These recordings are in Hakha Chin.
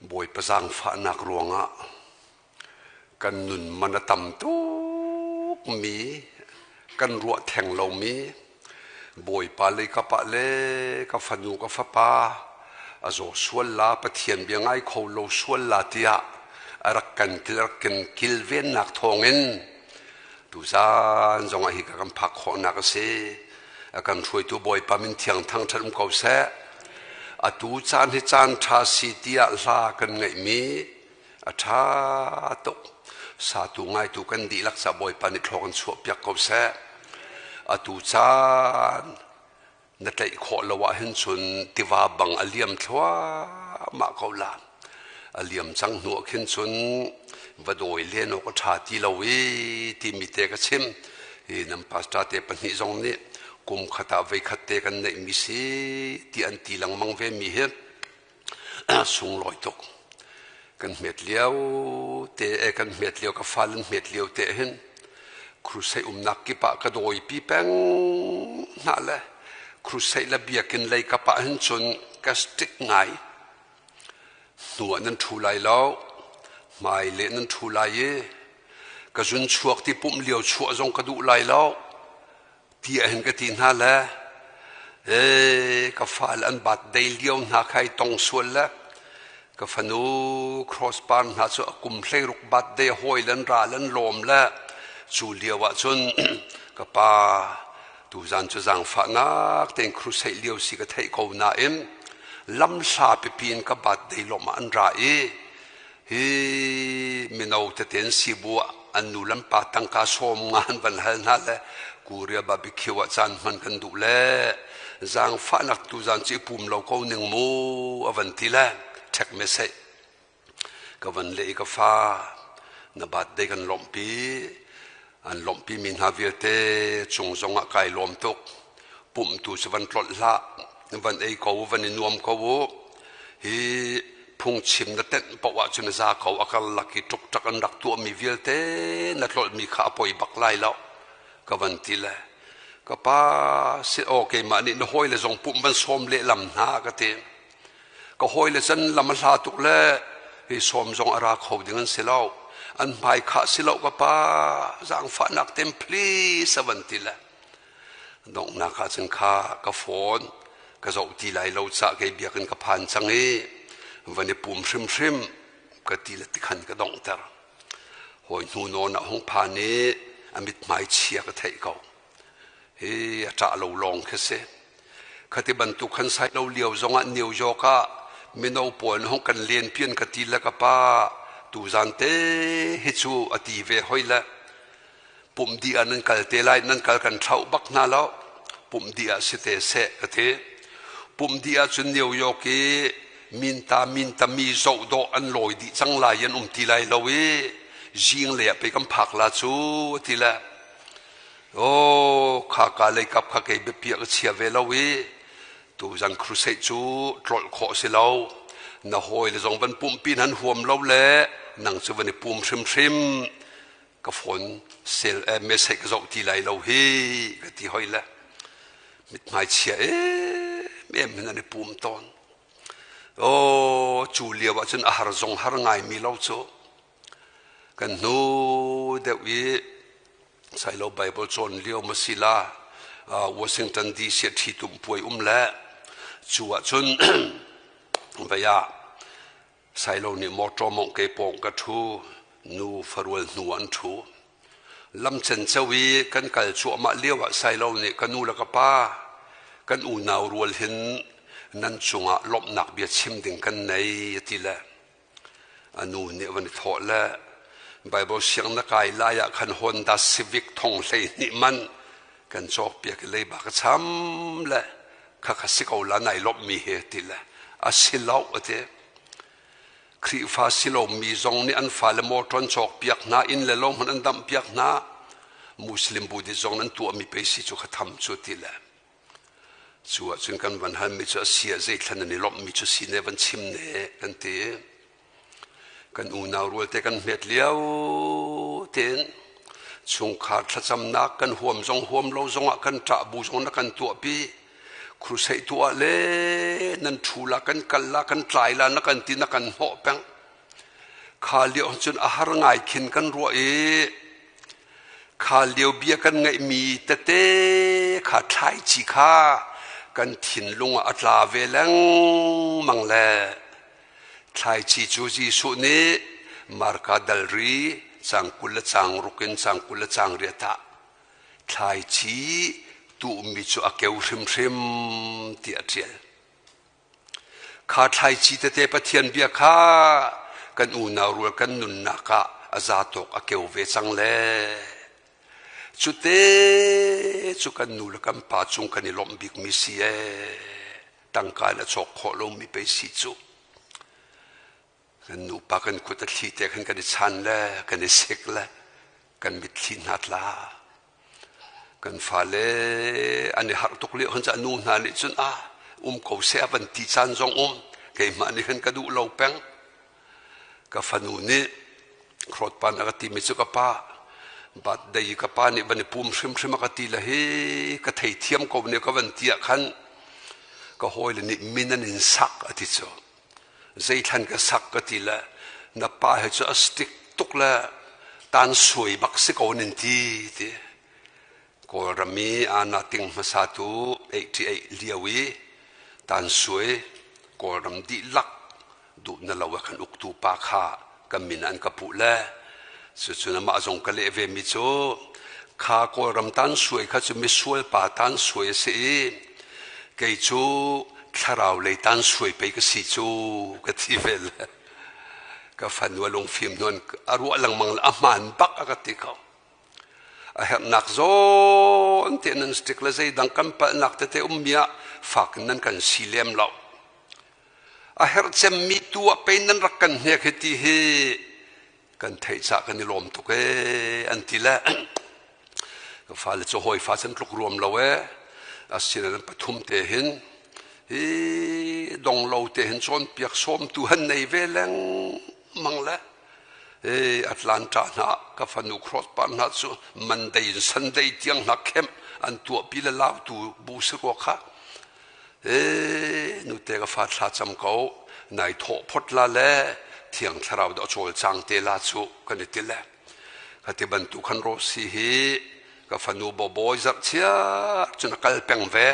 Bawipa zaangfahnak ruangah kan nun man a tam tukmi, kan ruah theng lomi, Bawipa lei kap ah le ka fanu ka fapa a zaw sual la, Pathian bia ngai kho lo sual la tiah a rak kan rak kan kilvennak thawngin tuzaan zongah hi ka kan phak khawhnak a si. A kan hruaitu Bawipa min thiang thangṭhat um ko seh. Atu caan hi caan ṭha si tiah hla kan ngeihmi a ṭha tuk. Satu ngaitu kan dihlak ca Bawipa nih thlawk in chuahpiak ko seh. Atu caan na tlaih khawh lo ahhin cun tiva bang a liam thluahmah ko la. A liam cang hnu ah khin cun va dawi len awk a ṭha ti lo i timi te ka chim. Hi nan pastor te pahnih zong nih kum khat ah voikhat te kan neihmi si ti an ti lengmang ve mi hi sunglawi tuk. Kan hmet lio te e kan hmet lio ka fal an hmet lio te hin crusade umnak kip ah ka dawipi peng hna le crusade le biakinn lei kap ah hin cun ka stick ngai. Hnu ah nan ṭhu lai lo, hmai le nan ṭhu lai i ka zun chuak ti pumh lio chuah zong ka duh lai lo ti ah hin ka ti hna le ee ka fale an bat dei lio hna kha i tong sual le ka fanu crossbar hna cu a kum 16 bat dei hawi lan ra lan lawm le cu lio ah cun ka pa tuzan cu zaangfahnak tein crusade lio si ka theih ko nain lamhla pipi in ka bat dei lawm ah an ra i hi mino tete an si bu ah an nu le an pa tangka sawm nga an van hal hna le Korea barbecue ah caan hman kan duh le zaangfahnak tuzan cu i pum lo ko ning mu a van ti le ṭhek me seh ka van leh i ka fa na birthday kan lawmhpi an lawmhpi mi hna vialte cung zong ah kai lawm tuk pumhtu cu van tlolh hlah van ei ko van i nuam ko u hi phungchim na tenh paoh ahcun a za ko a karlak i ṭukṭak an rak tuahmi vialte na tlolhmi kha a poi bak lai lo ka van ti le ka pa si aw keimah nih na hawile zong pumh van sawm lehlam hna ka ti ka hawile can lam a hla tuk le hi sawm zong a ra kho ding an si lo an hmai khah si lo ka pa zaangfahnak tem please a van ti le Donghnak ah cun kha ka phone ka zoh ti lai lo cah kei biakinn ka phan cang i van i pum hrimhrim ka ti le tikhan ka donghter. Hawi hnu nawn ah hung phan i a mithmai chia ka theih ko. Hi a ṭah lo lawng khi si. Khati bantuk khan sai lo lio zongah New York ah mino pawl nih hung kan len pian ka ti le ka pa tuzan te hi cu a ti ve hoi le pumh dih ah nan kal te lai nan kal kan thlauh bak hna lo pumh dih ah si te seh ka ti pumh dih ah cun New York i minta minta mi zoh dawh an lawi dih cang lai an um ti lai lo i zing lei ah pei kan phak la cu ti le oh kha ka lei kap kha kei biapia ka chia ve lo i tu zan crusade cu tlolh khawh si lo na hawi le zong van pumpi nan huam lo le nang cu van i pum hrimhrim ka phone sel eh message ka zoh ti lai lo hi ka ti hoi le mithmai chia em em hin an i pum tawn oh cu lio ah cun a har zong har ngai mi lo cu kan hnu deuh i sailo bible cawn lio ma si la Washington DC ṭhi tum puai um le cu ah cun vaya Sailo nih mawṭaw mawngh ke pawng ka ṭhu, nu farual hnu an ṭhu. Lam cenceo i kan kal cuahmah lioah Sailo nih ka nu le ka pa, kan unau rual hin nan cungah lawmhnak bia chim ding kan nei a ti le a nu nih a van i thawh le Bible siang na kai lai ah khan Honda Civic thong 12 man kan cawkpiak i leiba ka cham le khakha si ko la nai lawmhmi he ti le a si lo a ti Khrihfa si lomi zong nih an fale motor an cawkpiak hna inn le lo hmanh an damhpiak hna Muslim Buddhist zong an tuahmi pei si cu kha tham cu ti le cu ahcun kan van halmi cu a si ah zeithlan an i lawmhmi cu si ne van chim ne kan ti Kan unau rualte kan hmet lio tein chungkhar thlacamnak kan huam zong huam lo zongah kan ṭah bu zong na kan tuahpi. Crusade tuah le nan ṭhu la kan kal la kan tlai la na kan ti na kan hnawh peng. Kha lio cun a har ngai khin kan ruah i kha lio bia kan ngeihmi tete kha thlaici kha kan thinlung ah a tla ve lengmang le thlaici cu Jesuh nih Marka dalri cang 20 le cang ruk in cang 20 le cang riat ah thlaici tuhmi cu a keu hrimhrim tiah a ṭial. Kha thlaici tete Pathian bia kha kan unau rual kan nunnak ah a za tawk a keu ve cang le cute cu kan nu le kan pa cung kan i lawmh bikmi si ee tangka in a cawk khawh lomi pei si cu. Kan nupa kan kut a thli te khan kan i chan le kan i sik le kan mitthli hna tla. Kan fale an i harh tuk lio khan cu a nu hna nih cun ah um ko seh a van ti caan zong um keimah nih khan ka duh lo peng. Ka fanu nih Hrawtpan a ka timi cu ka pa birthday ka pa nih van i pum hrimhrim a ka ti le hi ka theithiam ko ne ka van ti ah khan ka hawile nih min an in sak a ti cu. Zeithlan ka sak ka ti le na pa he cu a stick tuk le tan suai bak si ko nin ti ti. Kawlram i ana ting hmasa tu 88 lio i tan suai Kawlram dihlak duh na lo a kan uktu pa kha kan min an ka puh le cucun amah zong ka leh ve mi cu kha Kawlram tan suai kha cu misual pa tan suai a si i kei cu thlarau lei tan suai pei ka si cu ka ti ve le ka fanu a lungfim hnuan a ruah lengmang le a hmaan bak a ka ti ko. A herhnak zawn te nan stick le zeidang kan palhnak tete ummi ah fak in nan kan si lem lo. A herh cemmi tu ah pei nan rak kan hnek hi ti hi kan theih cah kan i lawm tuk ee an ti le ka fale cu hawi fa can tluk ruam lo ee asinain an pathum te hin hi dong lo te hin cawnpiak sawmtu han nei ve lengmang le ee Atlanta hna ka fanu cross par hna cu Monday in Sunday tiang hna kemh an tuahpi le lautu bu si rua kha Ee, nute ka fa thla cam ko, nai thawh phot la le thiang thlarau dah cawlcang te la cu kan i ti le. Ka ti bantuk khan Rosi hi ka fanu bobawi zarh chia cun a kal peng ve.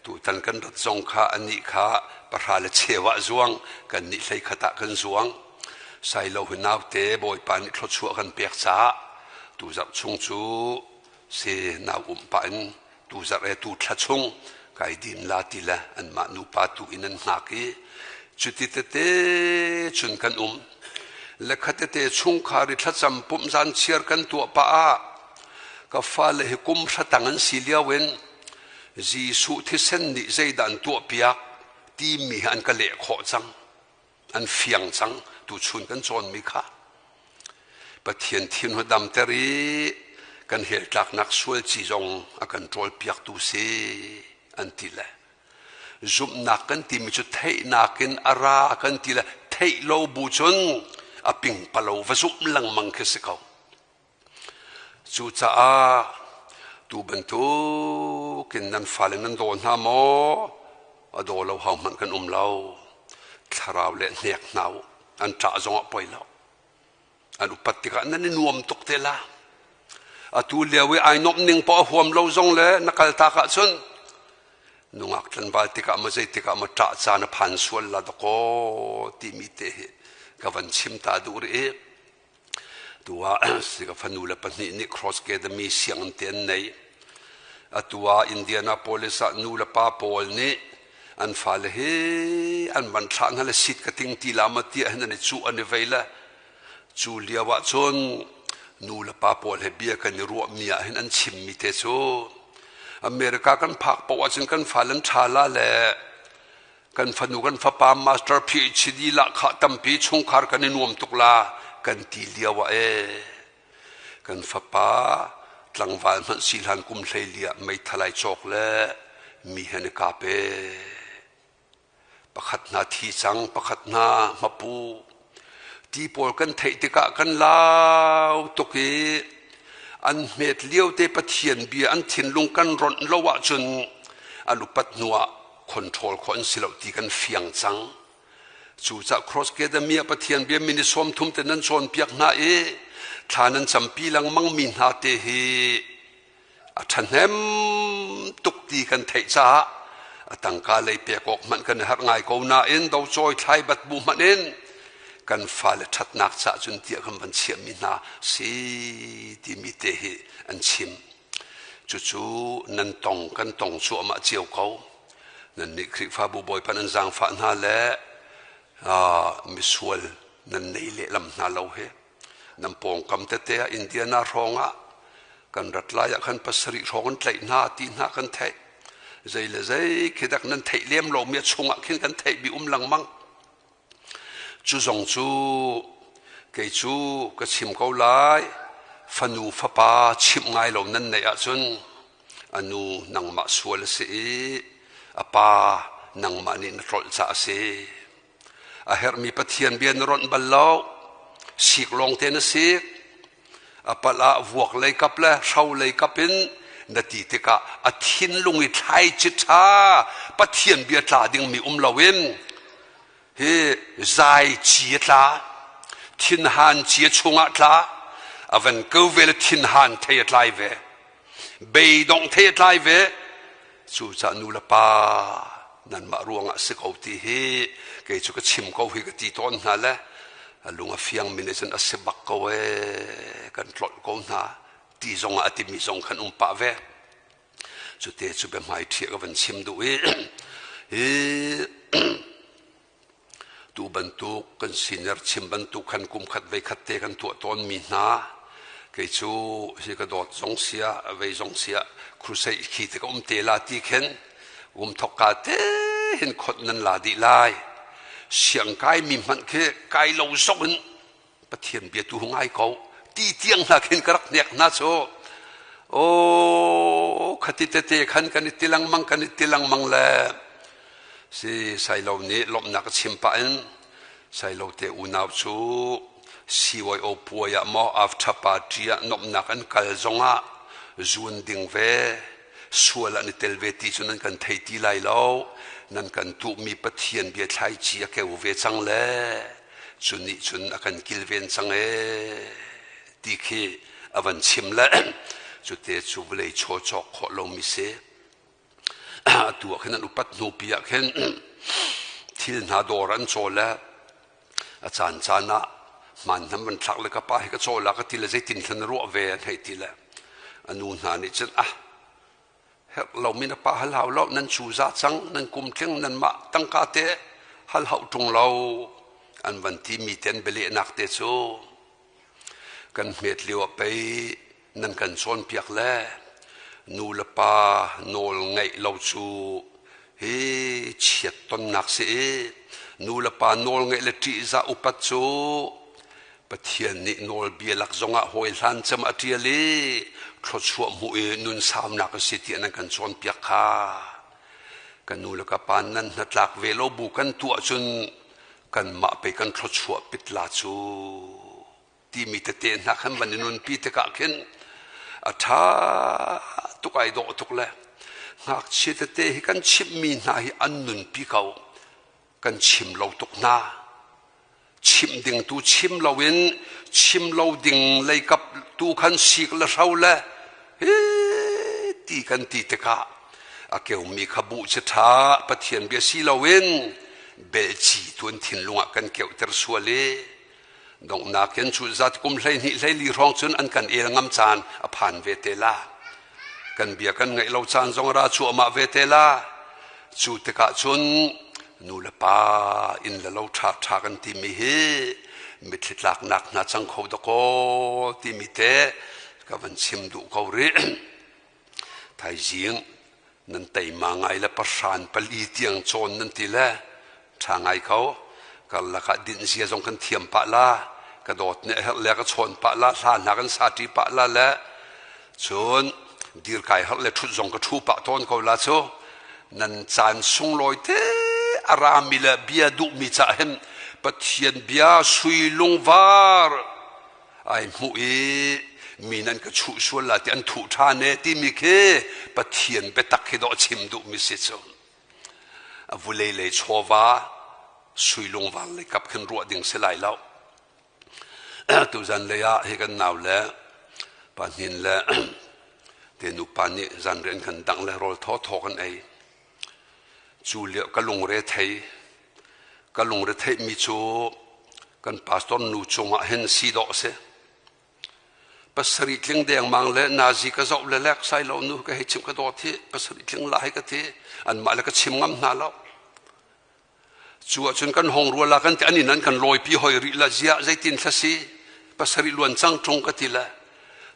Tutan kan rat zong kha anih kha pahra le cheu ah zuang, kan nih hlei khat ah kan zuang. Sailo hi naute Bawipa nih thluachuah kan pek caah tu zarh chung cu si nau um pah in tuzarh e tu thla chung kai din la ti le anmah nupa tu in an hngak i cuti tete cun kan um le khatete chungkhar i thlacam pumh zan chiar kan tuah pah ah ka fale hi kum hratang an si lio in Jesuh thisen nih zeidah an tuahpiak timi hi an ka leh khawh cang. An fiang cang tuchun kan cawnmi kha. Pathian thin hu damter i kan hel tlaknak sual ci zong a kan ṭawlpiaktu si an ti le zumhnak kan timi cu theihnak in a ra kan ti le theih lo bu cun a pingpalo va zumh lengmang khi si ko. Cucaah tu bantukin nan fale nan daw hna maw? A daw lo ho hmanh kan um lo. Thlarau le hnek hna u. An ṭah zongah poi lo. An upat tikah nan i nuam tuk te la. Atu lio i ai nuamh ning poah a huam lo zong le na kaltak ahcun nungak tlanval tikah maw zei tikah maw ṭah caan a phan sual la dakaw timi te hi ka van chim ta duh rih i Tu ah ka fanu le pahnih nih Cross Academy sianginn te an nei. Atu ah Indianapolis ah nu le pa pawl nih an fale hi an van thlah hna le seat ka ting ti la ma tiah hin an i cuh an i vei le cu lio ah cun nu le pa pawl he bia kan i ruahmi ah hin an chimmi te cu America kan phak paoh ahcun kan fale an ṭha la le Kan fanu kan fapa master PhD lahkhah tampi chungkhar kan i nuam tuk la kan ti lio ah ee kan fapa tlangval hmanh si hlan kum 14 ah meithal ai cawk le mi he an i kap ee. Pakhat hna thi cang, pakhat hna hmapu. Ti pawl kan theih tikah kan lau tuk i an hmet lio te Pathian bia an thinlung kan ronh lo ahcun An upat hnu ah control khawh an si lo ti kan fiang cang. Cucaah Cross Academy ah Pathian bia minute 30 te nan cawnpiak hna i thla nan campi lengmang mi hna te hi a ṭhahnem tuk ti kan theih caah a tangka lei pek awk hmanh kan i harh ngai ko nain docawi thlai bat bu hmanh in kan fale ṭhatnak caah cun tiah kan van chiahmi hna si timi te hi an chim. Cucu nan tong kan tong cuahmah cio ko. Nannih Khrihfabu Bawipa nan zaangfah hna le misual nan nei lehlam hna lo hi. Nan pawngkam tete ah Indiana hrawng ah kan rat lai ah khan pasarih hrawng an tlaih hna ti hna kan theih. Zei le zei khi dak nan theih lem lomi a chungah khin kan theih bi um lengmang. Cu zong cu kei cu ka chim ko lai, fanu fapa chimh ngai lo nan neih ahcun a nu nangmah sual a si i a pa nangmah nih na tlolh caah a si. A herhmi Pathian bia na ronh bal lo, sik lawng te na sik. A palh ah vuak lei kap le hro lei kap in na ti tikah a thinlung i thlaici ṭha Pathian bia tla dingmi um loin hi zai ci a tla, thinhan ci a chungah tla, a van ko ve le thinhan thei a tlai ve, beidongh thei a tlai ve. Cucaah nu le pa nanmah ruangah si ko ti hi kei cu ka chim ko hi ka ti tawn hna le a lung a fiang mi nih cun a si bak ko ee kan tlolh ko hna ti zong ah a timi zong khan um pah ve. Cute cu biahmai ṭhiah ka van chim duh i hi Tu bantuk kan senior chim bantuk khan kum khat vei khat te kan tuah tawnmi hna kei cu hi ka dawt zong sia vei zong sia crusade khi te ka um te la ti khin um thok ka te hin khot nan la dih lai siang kai mi hmanh khi kai lo zong in Pathian bia tu ngai ko ti tiang hna khin ka rak hnek hna cu o khati tete khan kan i ti lengmang kan i ti lengmang le si sailo nih lawmhnak a chim pah in sailo te unau cu CYO puai ah maw after party ah nuamhnak an kal zongah zuun ding ve sual an i tel ve ti cu nan kan thei ti lai lo nan kan tuhmi Pathian bia thlaici a keu ve cang le cu nih cun a kan kilven cang ee ti khi a van chim le cute cu vawlei chaw cawk khawh lomi si atu ah khin an upat hnu pi ah khin thil hna dawr an caw le a caan caan ah hmaan hnam van thlak le ka pa hi ka caw la ka ti le zeitin thlan ruah ve an hei ti le a nu hna nih cun ah herh lomi na pa hal hau lo nan cu za cang nan kum tling nan mah tangka te hal hau ṭung lo an van ti mi ten bialehnak te cu kan hmet lio ah pei nan kan cawnpiak le nu le pa nawl ngeih lo cu hi chiat tonnak si i nu le pa nawl ngeih le ṭihzah upat cu Pathian nih nawlbia lak zongah hawi hlan cem a ṭial i thluachuah hmuh i nun saunak a si tiah nan kan cawnpiak kha. Ka nu le ka pa nan hnatlak ve lo bu kan tuah cun kanmah pei kan thluachuah pit la cu timi tete hna khan van i nunpi tikah khin a ṭha tuk ai dawh tuk le ngakchia tete hi kan chimhmi hna hi an nunpi ko kan chim lo tuk hna. Chimh ding tu chim loin chim lo ding leikap tu khan sik le hro le hi ti kan ti tikah a keumi kha buh ci ṭha Pathian bia si loin belci tu an thinlung ah kan keuhter sual i donghnak in cu zat kum 12 hleili hrawng cun an kan el ngam caan a phan ve te la. Kan bia kan ngaih lo caan zong ra cuahmah ve te la. Cu tikah cun nu le pa inn le lo ṭha ṭha kan timi hi mitthli tlaknak hna cang kho dakaw timi te ka van chim duh ko rih. Thaizing nan teima ngai le pahran pali tiang cawn nan ti le ṭha ngai ko. Karlak ah dinh zia zong kan thiam pah la, ka dawt nih a herh le ka chawn pah la, hla hna kan sa ṭi pah la le cun dir kai harh le ṭhut zong ka ṭhu pah tawn ko la cu nan caan sunglawi te a rami le bia duhmi cah hin Pathian bia sui lungvar ai hmuh i. Mi nan ka chuh sual la ti an thuh ṭhan e timi khi Pathian biatak hi dawh chim duhmi si cu. A vulei lei chawva sui lungvar lei kap khin ruah ding si lai lo. Tuzan lei ah hi kan nau le pa hnin le te nupa nih zanriah an kan dangh le rawl thawthaw kan ei. Cu lio ka lungre thei ka lungre theihmi cu kan pastor nu cungah hin si dawh a si. Pasarih tling dengmang le nazi ka zoh le lek sai lo nu ka hei chim ka dawt hi pasarih tling lai ka ti anmah le ka chim ngam hna lo. Cu ahcun kan hong rua la kan ti an inn an kan lawipi hoi rih la ziah zeitin thla si pasarih luan cang ṭung ka ti le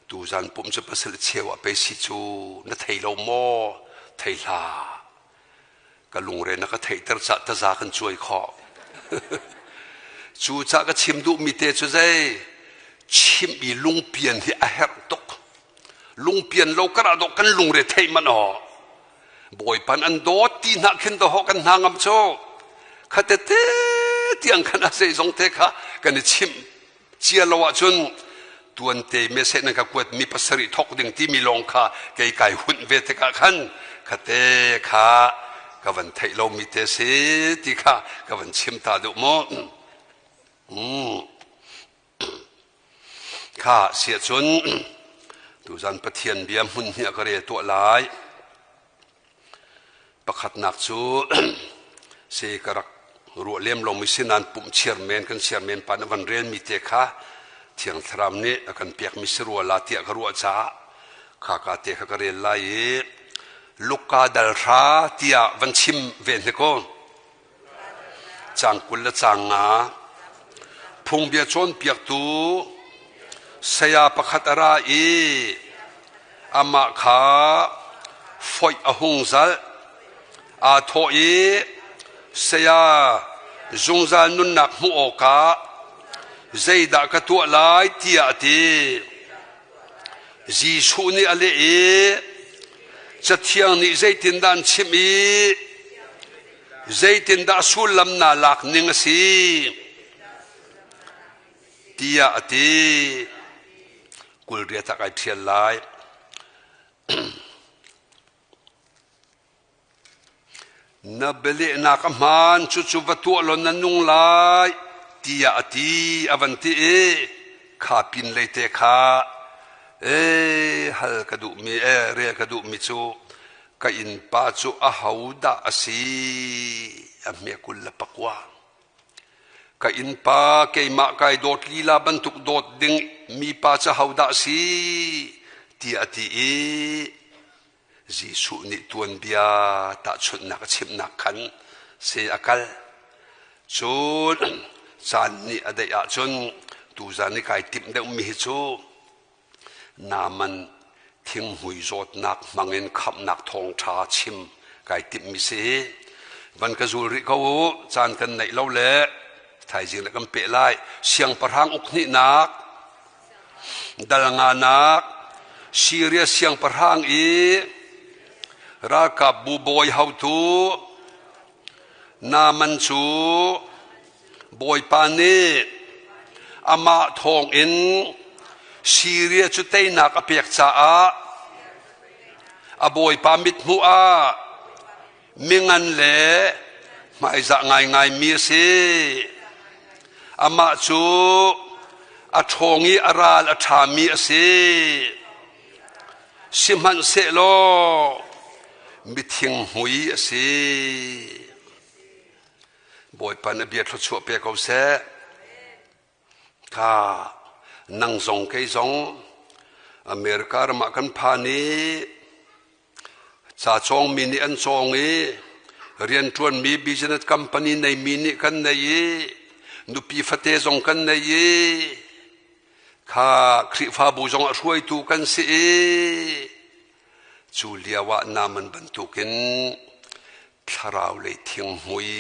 tuzan pum cu pasarih cheu ah pe si cu na thei lo maw thei hlah ka lungre na ka theihter cah taza kan cuai khawh cu cah ka chim duhmi te cu zei chim i lungpian hi a herh tuk lungpian lo kar ah dawh kan lungre theih man aw Bawipan an dawt ti hna khin dawh kan hna ngam cu khatete tiang khan a zeizong te kha kan i chimh cia lo ahcun tuante mese nan ka kuat mi pasarih thok ding timi lawng kha kei kai hunh ve tikah khan khate kha ka van theih lo mi te si ti kha ka van chim ta duh mu. Mm. Kha siahcun tuzan Pathian bia hmun hnih a ka rel tuah lai. Pakhatnak cu si ka rak ruah lem lomi si nain pumh chairman kan chairman pa nih van relmi te kha Thiang Thlarau nih a kan pekmi si rua la tiah ka ruah caah kha ka te kha ka rel lai i Luka dal hra tiah van chim ve hnik u. Caang 20 le caang nga. Phungbia cawnpiaktu saya pakhat a ra i amah kha foih a hung zalh. Aa thawh i, Saya, zungzal nunnak hmuh awkah zeidah ka tuah lai tiah a ti. Jesuh nih a leh i, Cathiang nih zeitindah an chimh i zeitindah sullam naa lak ning a si tiah a ti. 28 ah kai ṭhial lai. Na bialehnak a hmaan, cucu va tuah law na nung lai, tiah a ti, a van ti i kha pinlei te kha ee hal ka duhmi ee rel ka duhmi cu ka innpa cu ahodah a si a hme 29. Ka innpa keimah kai dawt lila bantuk dawt ding mipa cu ahodah a si tiah a ti i Jesuh nih tuanbia tahchunhnak a chimhnak khan se a kal. Cun caan nih a daih ahcun tuzan i kai timh deuhmi hi cu Naaman thinghmui zawtnak hmangin khamhnak thawngṭha chim kai timhmi si. Van ka zul rih ko u, caan kan neih lo le thaizing le kan peh lai. Siangpahrang uk hnihnak, dal nganak, Siria siangpahrang i ralkapbu bawi haotu Naaman cu Bawipa nih amah thawngin Siria cu teinak a pek caah a bawipa mithmuh ah mingan le hmaizah ngaingaimi a si. Amah cu a ṭhawng i a ral a ṭhami a si. Sihmanhsehlaw mithinghmui a si. Bawipa na bia thluachuah pe ko seh. Kha nang zong kei zong America ram ah kan phan i ca cawngmi nih an cawng i rianṭuanmi business company neimi nih kan nei i nupi fate zong kan nei i kha Khrihfabu zong ah hruaitu kan si i cu lio ah Naaman bantukin thlarau lei thinghmui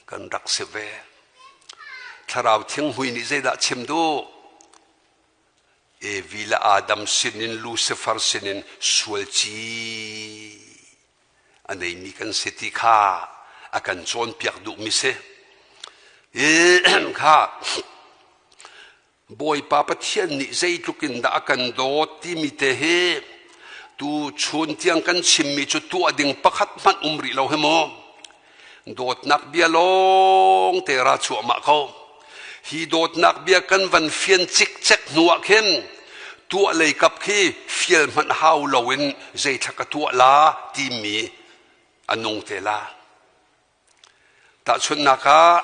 kan rak si ve. Thlarau thinghmui nih zeidah chim duh? Evi le Adam sinin Lucifer sinin sualci a neimi kan si ti kha a kan cawnpiak duhmi si. I kha. Bawipa Pathian nih zeitluk in dah a kan dawt timi te hi tu chun tiang kan chimmi cu tuah ding pakhat hmanh um rih lo he maw. Dawtnak bia lawng te ra cuahmah ko. Hi dawtnak bia kan van fian cikcek hnu ah khin tuah lei kap khi fial hmanh hau loin zeithla ka tuah la timi a nung te la. Tahchunhnak ah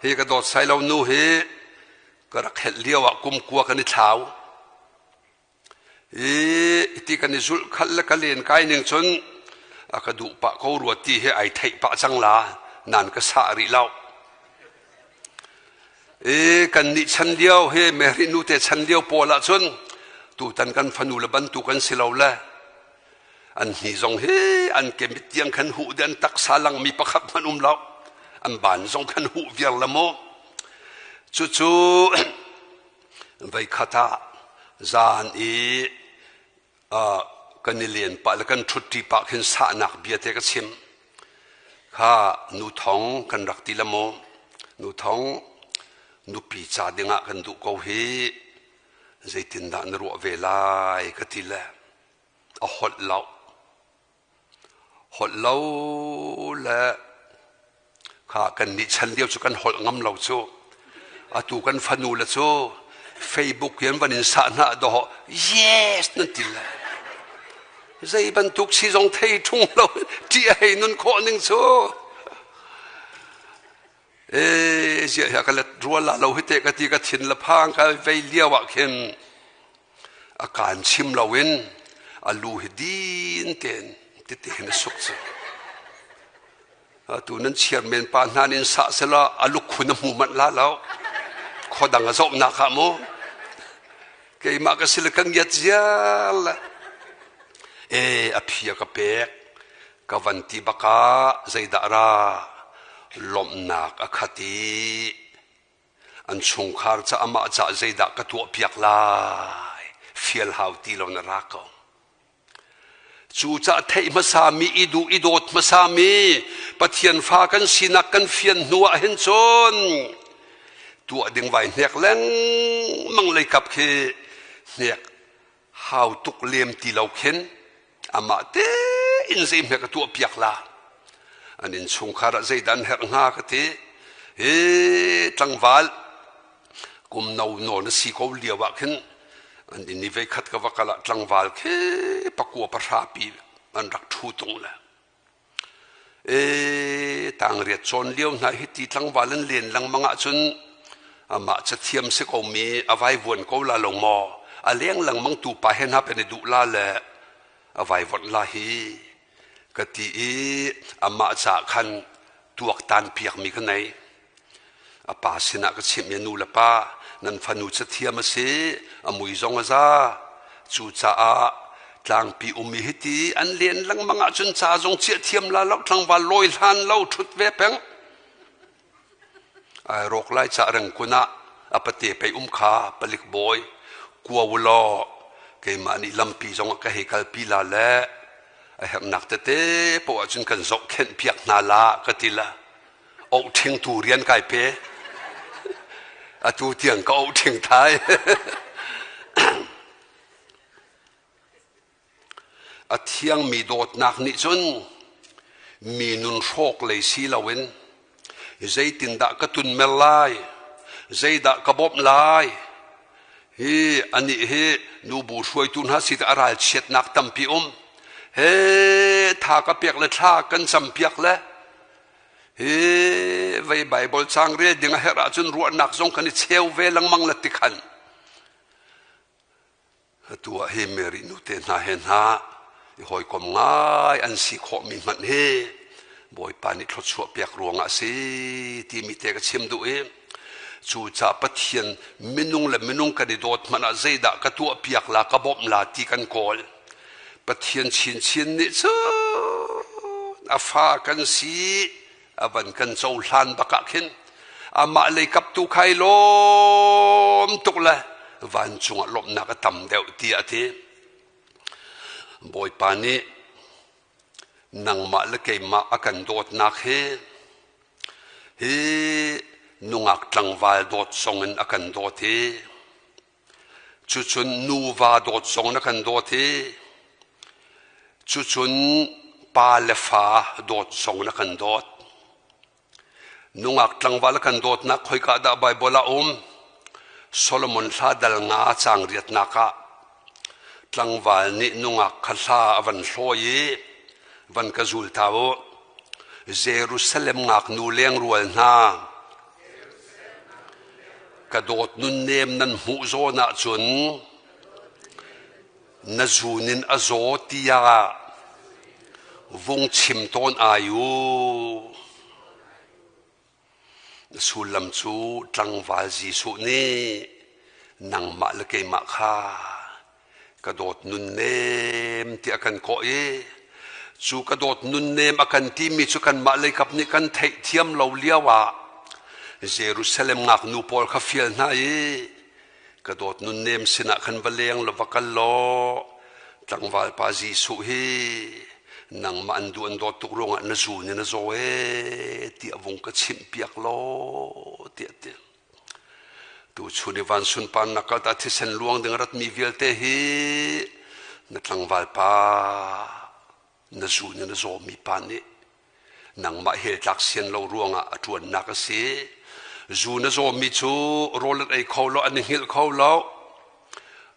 hi ka dawt sai lo nu hi ka rak helh lio ah kum kua kan i thlau. I ti kan i zulh khalh le ka len kai ning cun a ka duh pah ko rua ti hi ai theih pah cang la nan ka sah rih lo. I kan nih chan lio hi Mary nu te chan lio pawl ah cun tutan kan fanu le bantuk an si lo le An hni zong hi an kemit tiang khan huh de an taksa langmi pakhat hmanh um lo. An ban zong khan huh viar la mu. Cucu voikhat ah zan i kan i len pah le kan ṭhutṭi pah khin sahnak bia te ka chim. Kha nu thong kan rak ti la mu. Nu thong nupi ca dingah kan duh ko hi zeitindah na ruah ve lai ka ti le a holh lo. Holh lo le kha kan nih chan lio cu kan holh ngam lo cu. Atu kan fanu le cu Facebook in van in sah hna dawh yes nan ti le. Zei bantuk si zong thei ṭhung lo ṭih a hei nun khawh ning cu. E ziah hi ka let rual la lo hi te ka ti ka thin la phang ka vei lio ah khin a kaan chim loin a lu hi din tein tete hin a suk cu. Atu nan chairman pa hna nin sah sela a lukhun a hmu manh la lo. Khuadang a zohnak ah mu. Keimah ka sila kan ngiat zial le. E a phi a ka pek. Ka van ti bakah zeidah ra lawmhnak a khat i an chungkhar ca amah ca zeidah ka tuahpiak lai fial hau ti lo na ra ko. Cucaah theih hmasami i duh i dawt hmasami Pathian fa kan sinak kan fian hnu ah hin cun tuah ding vai hnek lengmang leikap khi hnek hau tuk lem ti lo khin amah tein zeihme ka tuah piak la an innchungkhar ah zeidah an herh hnga ka ti hi tlangval kum no nawn a si ko lio ah khin an inn i veikhat ka va kal ah tlangval khi pakua pahra pi an rak ṭhu tung le E tangriat cawn lio hna hi ti tlangval an len lengmang ahcun amah cathiam si ko mi a vaivuan ko la lo maw a leng lengmang tu pa he hna pen i duh la le a vaivuanh la hi ka ti i amah ca khan tuaktan piak mi ka nei. A pa sinah ka chimh i nu le pa nan fanu cathiam a si, a mui zong a za. Cucaah tlangpi um i hiti an len lengmang ahcun ca zong chiah thiam la lo, tlangval lawi hlan lo ṭhut ve peng. Ai rawk lai ca rengkun ah a pate pei um kha palik bawi kua u law keimah nih lampi zong ah ka hei kalpi la le a herhnak tete poah ahcun kan zohkhenh piak hna la ka ti la. Ohṭhingtu rian kai pe. Atu tiang ka ohṭhing thai. A thiangmi dawtnak nih cun mi nun hrawk lei si loin zeitindah ka tunmer lai, zeidah ka bawmh lai, hi anih hi nubu hruaitu hna si a ralchiatnak tampi um. He tha ka pek le thla kan campiak le Hi vei Baibal caang rel ding a herh ahcun ruahnak zong kan i cheu ve lengmang la tikhan atu ah hi Mary nu te hna he hna i hawikom ngai an si khawhmi hmanh hi Bawipa nih thluachuah pek ruangah a si timi te ka chim duh i cucaah Pathian minung le minung kan i dawt hmanh ah zeidah ka tuah piak la ka bawmh la ti kan kawl. Pathian chinchin nih cun a fa kan si a van kan cohlan bak ah khin amah lei kap tu khai lawm tuk le vancung ah lawmhnak a tam deuh tiah a ti. Bawipa nih nangmah le keimah a kan dawtnak hi hi nungak tlangval dawt zong in a kan dawt i. Cucun nuva dawt zong na kan dawt i cucun pa le fa dawt zong na kan dawt. Nungak tlangval kan dawtnak khoika dah Baibal ah um? Solomon hla dal nga caang riatnak ah tlangval nih nungak kha hla a van hlawi i van ka zul ta u. Jerusalem ngaknu lengrual hna, ka dawt nunnem nan hmuh zawn ahcun na zun in a zaw tiah vung chim tawn ai u. Na sullam cu tlangval Jesuh nih nangmah le keimah kha ka dawt nunnem tiah a kan kawh i cu ka dawt nunnem a kan timi cu kanmah leikap nih kan theihthiam lo lio ah Jerusalem ngaknu pawl kha fial hna i ka dawt nunnem sinah khan va leng law va kal law tlangval pa Jesuh hi nangmah an duh an dawt tuk ruangah na zun in a zaw ee tiah vung ka chimh piak law tiah ti. Tu chun i van sunparnak kal ta thisen luang ding ratmi vialte hi na tlangval pa na zun in a zawmi pa nih nangmah hel tlak sian lo ruangah a ṭuannak a si. Zu na zawmi cu rawl an ei kho lo, an i hngilh kho lo,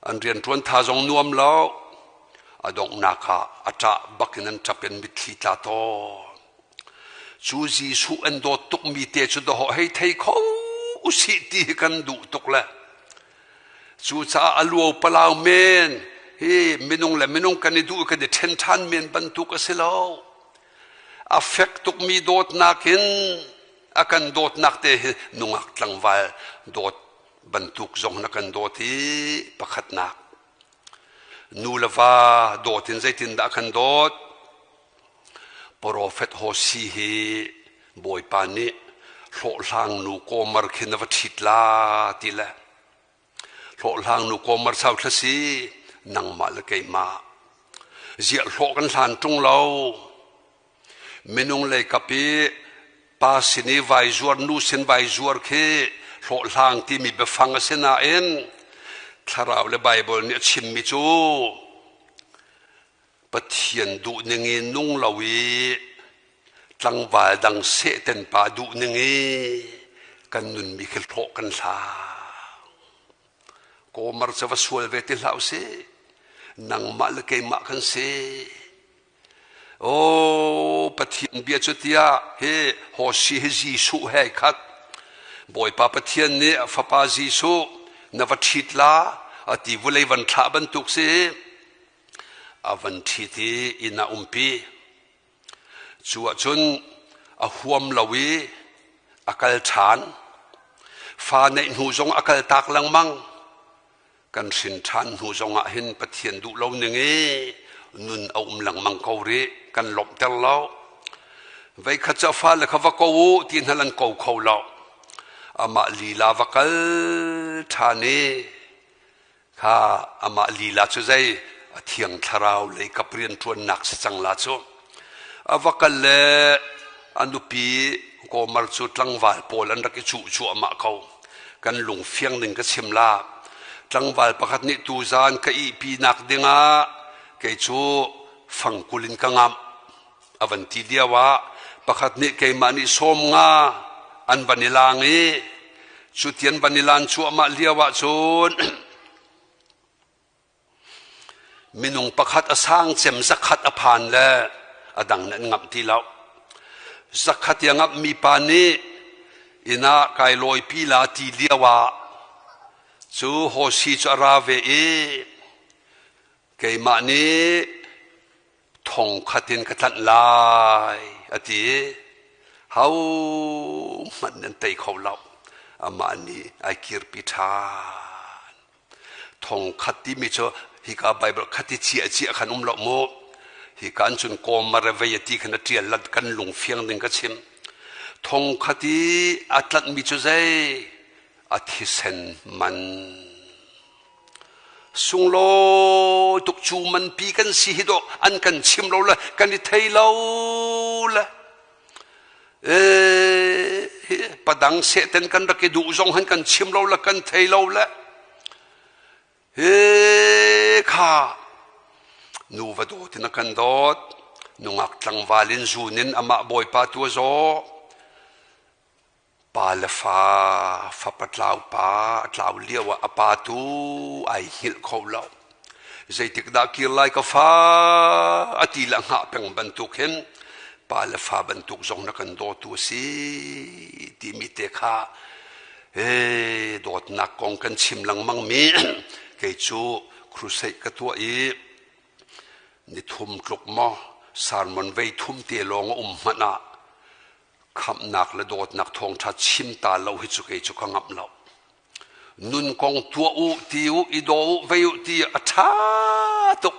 an rianṭuan tha zong nuam lo. A donghnak ah a ṭah bak in an ṭap in mitthli tla tawn. Cu Jesuh an dawt tukmi te cu dawhawh hei thei kho usih ti hi kan duh tuk le Cucaah a luo palau men hi minung le minung kan i duh kan i ṭhen ṭhan men bantuk a si lo. A fek tukmi dawtnak in a kan dawtnak te hi nungak tlangval dawt bantuk zong na kan dawt i pakhatnak. Nu le va dawt in zeitindah a kan dawt? Profet Hosi hi Bawipa nih hlawhhlang nu Gomer khi na va ṭhit la ti le hlawhhlang nu Gomer sau thla si nangmah le keimah ziah hlawh kan hlan ṭung lo minung lei kap i pa sin i vai zuar nu sin vai zuar khi hlawhhlang timi biafang a si nain thlarau le Baibal nih a chimmi cu Pathian duhning i nung lo i tlangval dang sehten pa duhning i kan nunmi khi hlawh kan hlang. Kawmar cu va sual ve ti hlah usih. Nangmah le keimah kan si. Aw Pathian bia cu tiah hi Hosi hi Jesuh he khat. Bawipa Pathian nih a fapa Jesuh na va ṭhit la a ti vulei van thlah bantuk si. A van ṭhit i inn ah umpi. Cu ahcun a huam lo i a kal ṭhan. Fa neih hnu zong a kal tak lengmang. Kan hrin ṭhan hnu zong ah hin Pathian duh lo ning i nun a um lengmang ko rih. Kan lawmhter lo. Veikhat cu a fale kha va ko u ti hna lan ko kho lo. Amah lila va kal ṭhan i Kha amah lila cu zei a thiang thlarau lei kap rianṭuannak si cang la cu. A va kal le a nupi Gomer cu tlangval pawl an rak i cuh cuahmah ko. Kan lung fiang ning ka chim la. Tlangval pakhat nih tuzaan ka ihpinak dingah kei cu fangkul in ka ngamh. A van ti lio ah pakhat nih keimah nih sawm nga an van i lang i cutian van i lan cuahmah lio ah cun minung pakhat a sang cem zakhat a phan le a dang nih an ngamh ti lo. Zakhat i a ngamhmi pa nih inn ah kai lawipi la ti lio ah cu Hosi cu a ra ve i keimah nih thong khat in ka tlanh lai a ti i hohmanh nan tei kho lo amah nih ai kirpi ṭhan thong khat timi cu hika Bible khat i cia cia khan um lo mu hika an cun kawmar vei a ti khan a ṭial lat kan lung fiang ding ka chim thong khat i a tlanhmi cu zei a thisen man Sunglawi tuk cu manpi kan si hi dawh an kan chim lo le kan i thei lo le padang sehten kan rak i duh zong han kan chim lo le kan thei lo le. Hi kha nu va dawt in a kan dawt. Nungak tlangval in zun in amah Bawipa tu a zaw. Pa le fa, fapa tlau pa a tlau lio ah a pa tu ai hngilh kho lo. Zeitik dah kir lai ka fa a ti le a hngah peng bantuk hin pa le fa bantuk zong na kan dawtu a si timi te kha he dawtnak kong kan chim lengmang mi kei cu crusade ka tuah i ni thum tluk maw sermon vei thum te lawng a um hmanh ah khamhnak le dawtnak thawngṭha chim ta lo hi cu kei cu ka ngamh lo. Nun kong tuah u, ti u, i daw u, vei u ti a ṭha tuk.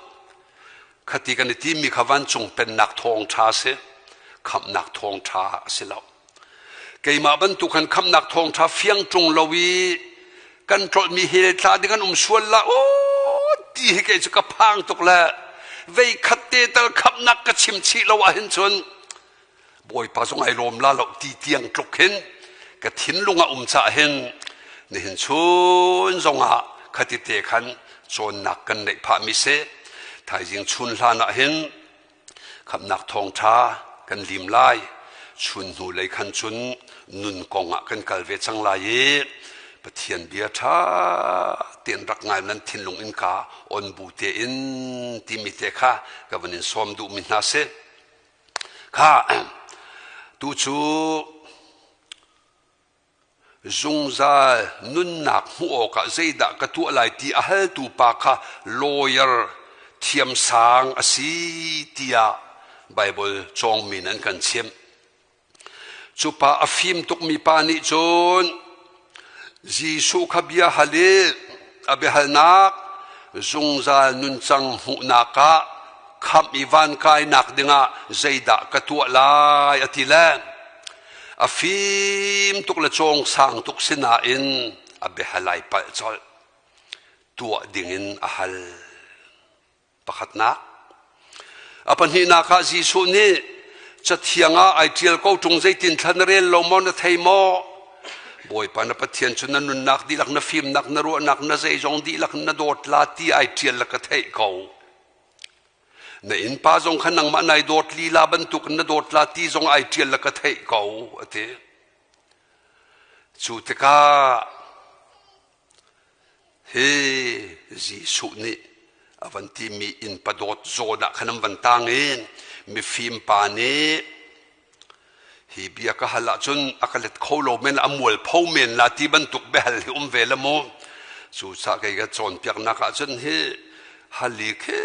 Khati kan i timi kha vancung pennak thawngṭha a si. Khamhnak thawngṭha a si lo. Keimah bantuk han khamhnak thawngṭha fiang ṭung lo i kan tlolhmi hell tla ding an um sual la o ti hi kei cu ka phang tuk le vei khat te tal khamhnak ka chim chih lo ahhin cun Bawipa zong ai lawm la lo ti tiang tluk hin ka thinlung a um cah hin nihin chun zongah khati te khan cawnnak kan neih phah mi si. Thaizing chun hlan ah hin khamnak thawngṭha kan lim lai. Chun hnu lei khan cun nun kong ah kan kal ve cang lai i Pathian bia ṭha tein rak ngai nan thinlung innka on bu tein timi te kha ka van in sawm duhmi hna si. Kha tu cu zungzal nunnak hmuh awkah zeidah ka tuah lai ti a haltu pa kha lawyer thiamsang a si tiah Baibal cawngmi nih an kan chimh. Cu pa a fim tukmi pa nih cun Jesuh kha bia hal i a biahalnak zungzal nuncang hmuhnak ah khamh i van kainak dingah zeidah ka tuah lai a ti le a fim tuk le cawngsang tuk sinain a biahal ai palh colh. Tuah dingin a hal. Pakhatnak. A pahnihnak ah Jesuh nih Cathiang ah ai ṭial ko ṭung zeitin thla na rel lo maw na thei maw? Bawipa na Pathian cu na nunnak dihlak, na fimnak, na ruahnak, na zeizong dihlak na dawt la ti ai ṭial la ka theih ko. Na innpa zong kha nangmah nai dawt lila bantuk na dawt la ti zong ai ṭial la ka theih ko, a ti. Cu tikah Hi Jesuh nih a van timi innpa dawt zawn ah khan an van tang i mifim pa nih hi bia ka hal ahcun a ka let kho lo men a mualpho men la ti bantuk biahal hi um ve la mu. Cucaah kei ka cawnpiaknak ahcun hi hal i khi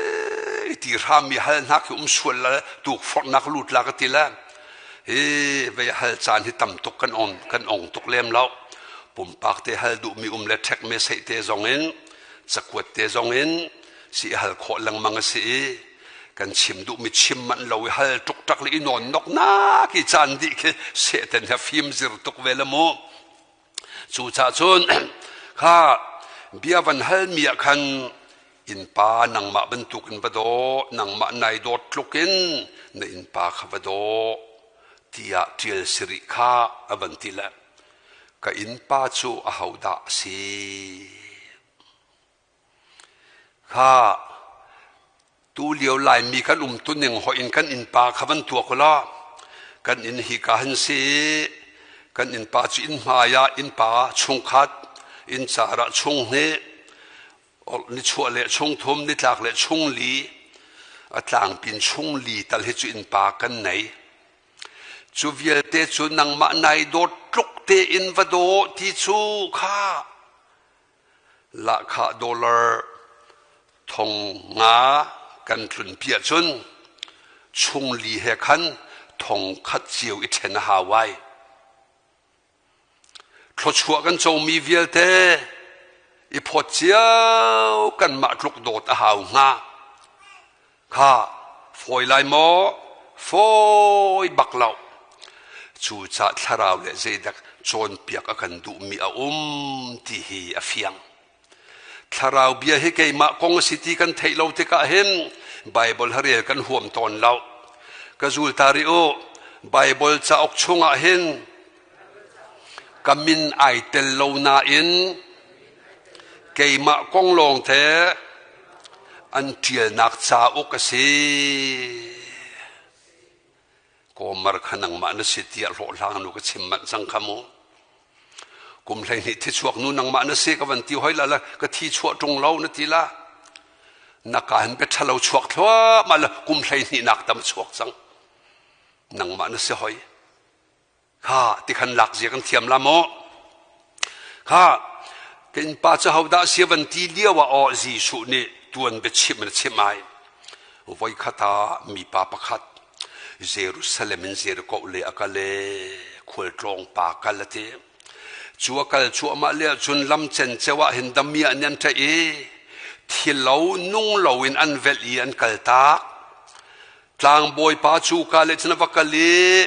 ti hram i hal hna khi um sual la tukforhnak lut la ka ti le hi vei hal caan hi tam tuk kan on kan ong tuk lem lo. Pumpak te hal duhmi um le ṭhek me seih te zong in cakuat te zong in si hal khawh lengmang a si i kan chim duhmi chim manh lo i hal ṭukṭak le i nawn nok nak i caan dih khi sehten he fim zir tuk ve le mu. Cucaah cun kha bia van halmi ah khan innpa nangmah bantukin va daw, nangmah nai dawt tluk in na innpa kha va daw tiah ṭial si rih kha a van ti le ka innpa cu ahodah a si? Kha tulio Laimi kan umtuning hoih in kan innpa kha van tuak ulaw kan inn hika han si kan innpa cu inn hmai ah innpa chungkhat inn car ah chunghnih nichuah le chungthum nitlak le chungli a tlangpin chungli tal hi cu innpa kan nei. Cu vialte cu nangmah nai dawt tluk tein va daw ti cu kha Lahkhah dollar 5,000 kan tlunpi ahcun chungli he khan 1,000 cio i ṭhen a hau ai. Thluachuah kan comi vialte i phawt cio kanmah tluk dawt a hau hnga. Kha fawi lai maw? Fawi bak lo. Cucaah thlarau le zeidak cawnpiak a kan duhmi a um ti hi a fiang. Thlarau bia hi keimah kong a si ti kan theih lo tikah hin Baibal rel kan huam tawn lo. Ka zul ta rih u, Baibal cauk chungah hin ka min ai tel lo nain. Keimah kong lawng te an ṭialnak cauk a si. Kawmar kha nangmah na si tiah hlawhhlang nu ka chim manh cang kha mu. Kum 12 thi chuak nu nangmah na si ka van ti hoi la la ka thi chuah ṭung lo na ti la. Na ka hin bia ṭhalo chuak thluahmah la kum 12 nak tam chuak cang. Nangmah na si hoi. Kha tikhan lak zia kan thiam la maw? Kha kan pa cu hodah si van ti lio ah aw Jesuh nih tuan biachim in a chim ai. Voikhat ah mipa pakhat Jerusalem in Jericho le a kal i khualtlawng pa kal a ti. Cu a kal cuahmah le ahcun lam cenceo ah hin damiah nih an ṭaih i thilo nung loin an velh i an kaltak. Tlangbawi pa cu ka le cun a va kal i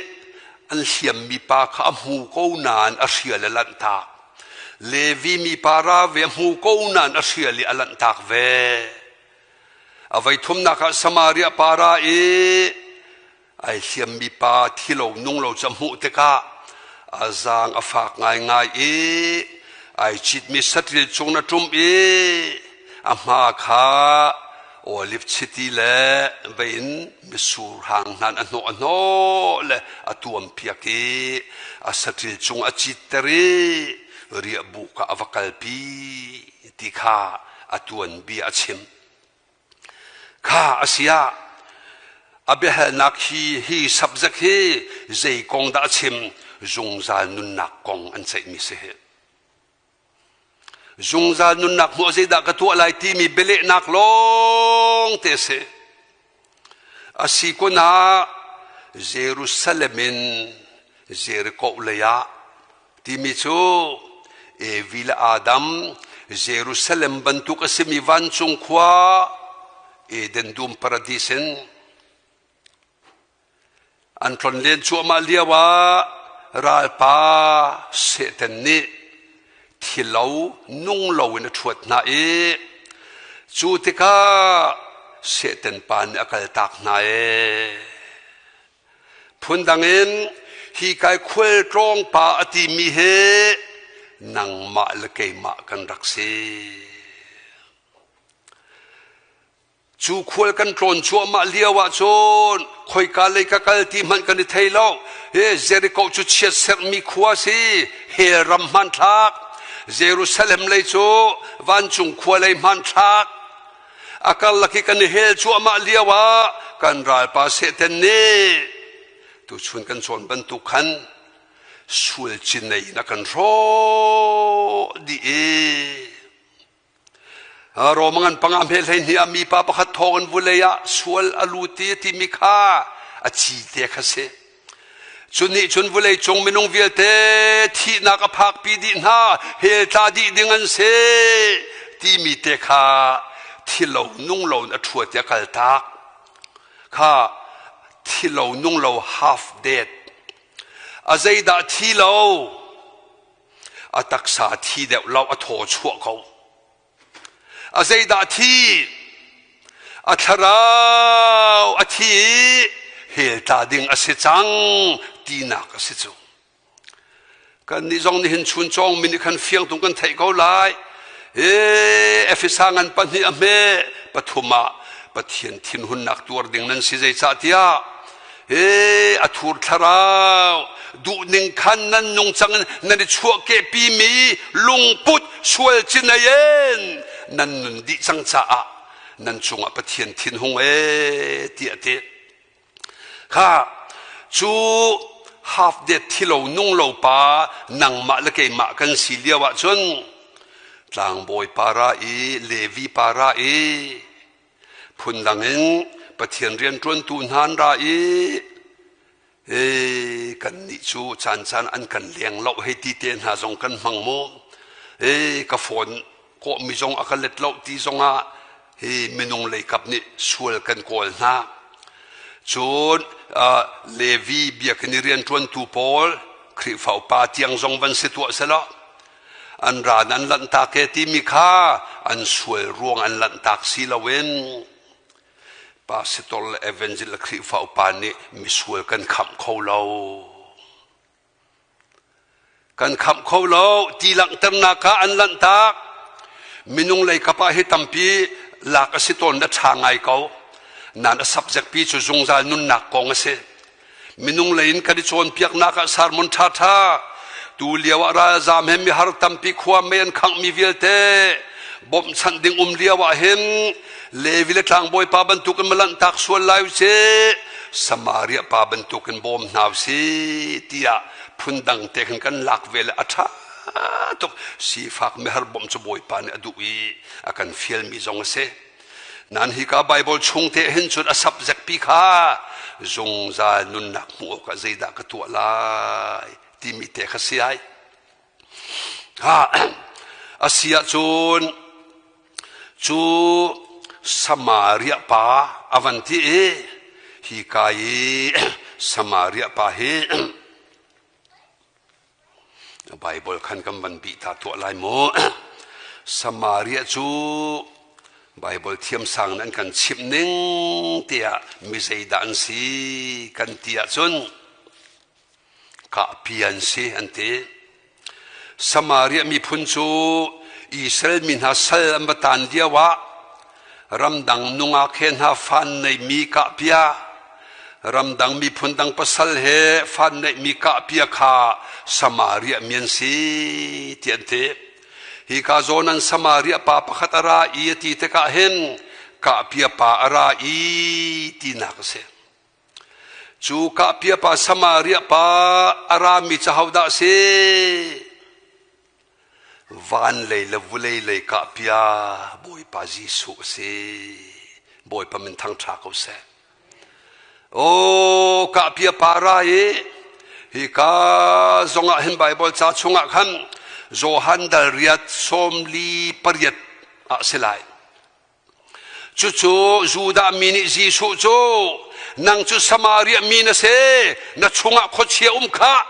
an hliammi pa kha a hmu ko nain a hrial a lanhtak. Levi mipa ra ve a hmu ko nain a hrial i a lanhtak ve. A voi thumnak ah Samaria pa ra i ai hliammi pa thilo nung lo cu a hmuh tikah a zaang a fak ngaingai i ai citmi saṭil cung na ṭum i a hma kha Olive chiti le vein mitsur hang hnan a hnawh a hnawh le a tuampiak i a saṭil cung a citter i riahbuk ah a va kalpi ti kha a tuanbia a chim. Kha a si ah a biahalnak hi hi subject hi zei kong dah a chim zungzal nunnak kong an ceihmi si hi. Zungzal nunnak hmuh zeidah ka tuah lai timi bialehnak lawng te a si. A si kun ah Jerusalem in Jericho lei ah timi cu Evi le Adam Jerusalem bantuk a simi vancung khua Eden dum paradis in An tlonlen cuahmah lioah ralpa Satan nih thilo nung loin a ṭhuat hna i cu tikah Satan pa nih a kaltak hna ee. Phundang in hi kai khualtlawng pa a timi hi nangmah le keimah kan rak si. Cu khual kan tlawn cuahmah lio ah cun khoika lei ka kal ti hmanh kan i thei lo. Hi Jericho cu chiatserhmi khua si, hell ram hmanthlak. Jerusalem lei cu vancung khua lei hmanthlak. A karlak i kan i hel cuahmah lio ah kan ralpa Satan nih tuchun kan cawn bantuk khan sual cinei in a kan hrawh dih i Rom ngan panga hme 12 ah mipa pakhat thawng in vulei ah sual a lut i timi kha a ci te kha si. Cu nih cun vulei cung minung vialte thihnak a phakpi dih hna, hell tla dih ding an si timi te kha thilo nung lo in a ṭhuat i a kaltak. Kha thilo nung lo half dead. A zeidah thi lo? A taksa thi deuh lo a thaw chuah ko. A zeidah thi? A thlarau a thi i hell tla ding a si cang tinak a si cu. Kannih zong nihin chun cawng mi nih khan fiang tung kan theih ko lai. E Efesa ngan pahnih a hme pathum ah Pathian thinhunnak tuar ding nan si zeicahtiah He a thur thlarau duhning khan nan nungcang in nan i chuahkehpi mi lungput sual cinei in nan nun dih cang caah nan cungah Pathian thinhung e tiah a ti. Kha cu half dead thilo nung lo pa nangmah le keimah kan si lio ah cun tlangbawi para i Levi para i Phundang in Pathian rianṭuantu hna an ra i e kannih cu caancaan an kan leng lo hei ti te hna zong kan hmang mu. E ka phone kawhmi zong a ka let lo ti zongah hi minung leikap nih sual kan kawl hna. Cun Levi biakinn i rianṭuantu pawl Khrihfa upa tiang zong van si tuah selaw An ran an lanhtak e timi kha an sual ruang an lanhtak si loin pastor le evangel le Khrihfa upa nih misual kan khamh kho lo. Kan khamh kho lo ti langhternak kha an lanhtak. Minung lei kap ah hi tampi lak a si tawn na ṭha ngai ko. Nan a subject pi cu zungzal nunnak kong a si. Minung lei in kan i cawnpiaknak ah sermon ṭhaṭha tu lio ah ralzaam he mihar tampi khua mei an khanghmi vialte bawmhchanh ding um lio ah hin Levi le tlangbawi pa bantukin ma lanhtak sual lai u ci Samaria pa bantukin bawm hna u si tiah phundang te khan kan lak ve le a ṭha tuk sifak mihar bawmh cu Bawipa nih a duh i a kan fialmi zong a si. Nan hika Bible chung te hin cun a subject pi kha zungzal nunnak hmuh awkah zeidah ka tuah lai timi te kha si ai. Ha a si ahcun cu Samaria pa a van ti i hi ka i Samaria pa hi Baibal khan kan van bih ta tuah lai mu. Samaria cu Baibal thiamsang nan kan chimh ning tiah mi zeidah an si kan ti ahcun kahpi an si an ti. Samaria miphun cu Israel mi hna sal an va tan lio ah ramdang nungak he hna fan neimi kahpia ramdang miphun dang pasal he fan neihmi kahpia kha Samaria mi an si ti an ti. Hi ka zawn an Samaria pa pakhat a ra i a ti tikah hin kahpia pa a ra i tinak a si. Cu kahpia pa Samaria pa a rami cu hodah a si? Van lei le vulei lei kahpia Bawipa Jesuh a si. Bawipa min thangṭha ko seh. Aw kahpia pa ra i hika zongah hin Baibal ca chungah khan Johan dal riat 48 ah si lai. Cucu Judah mi nih Jesuh cu nang cu Samaria mi na si, na chungah khuachia um khah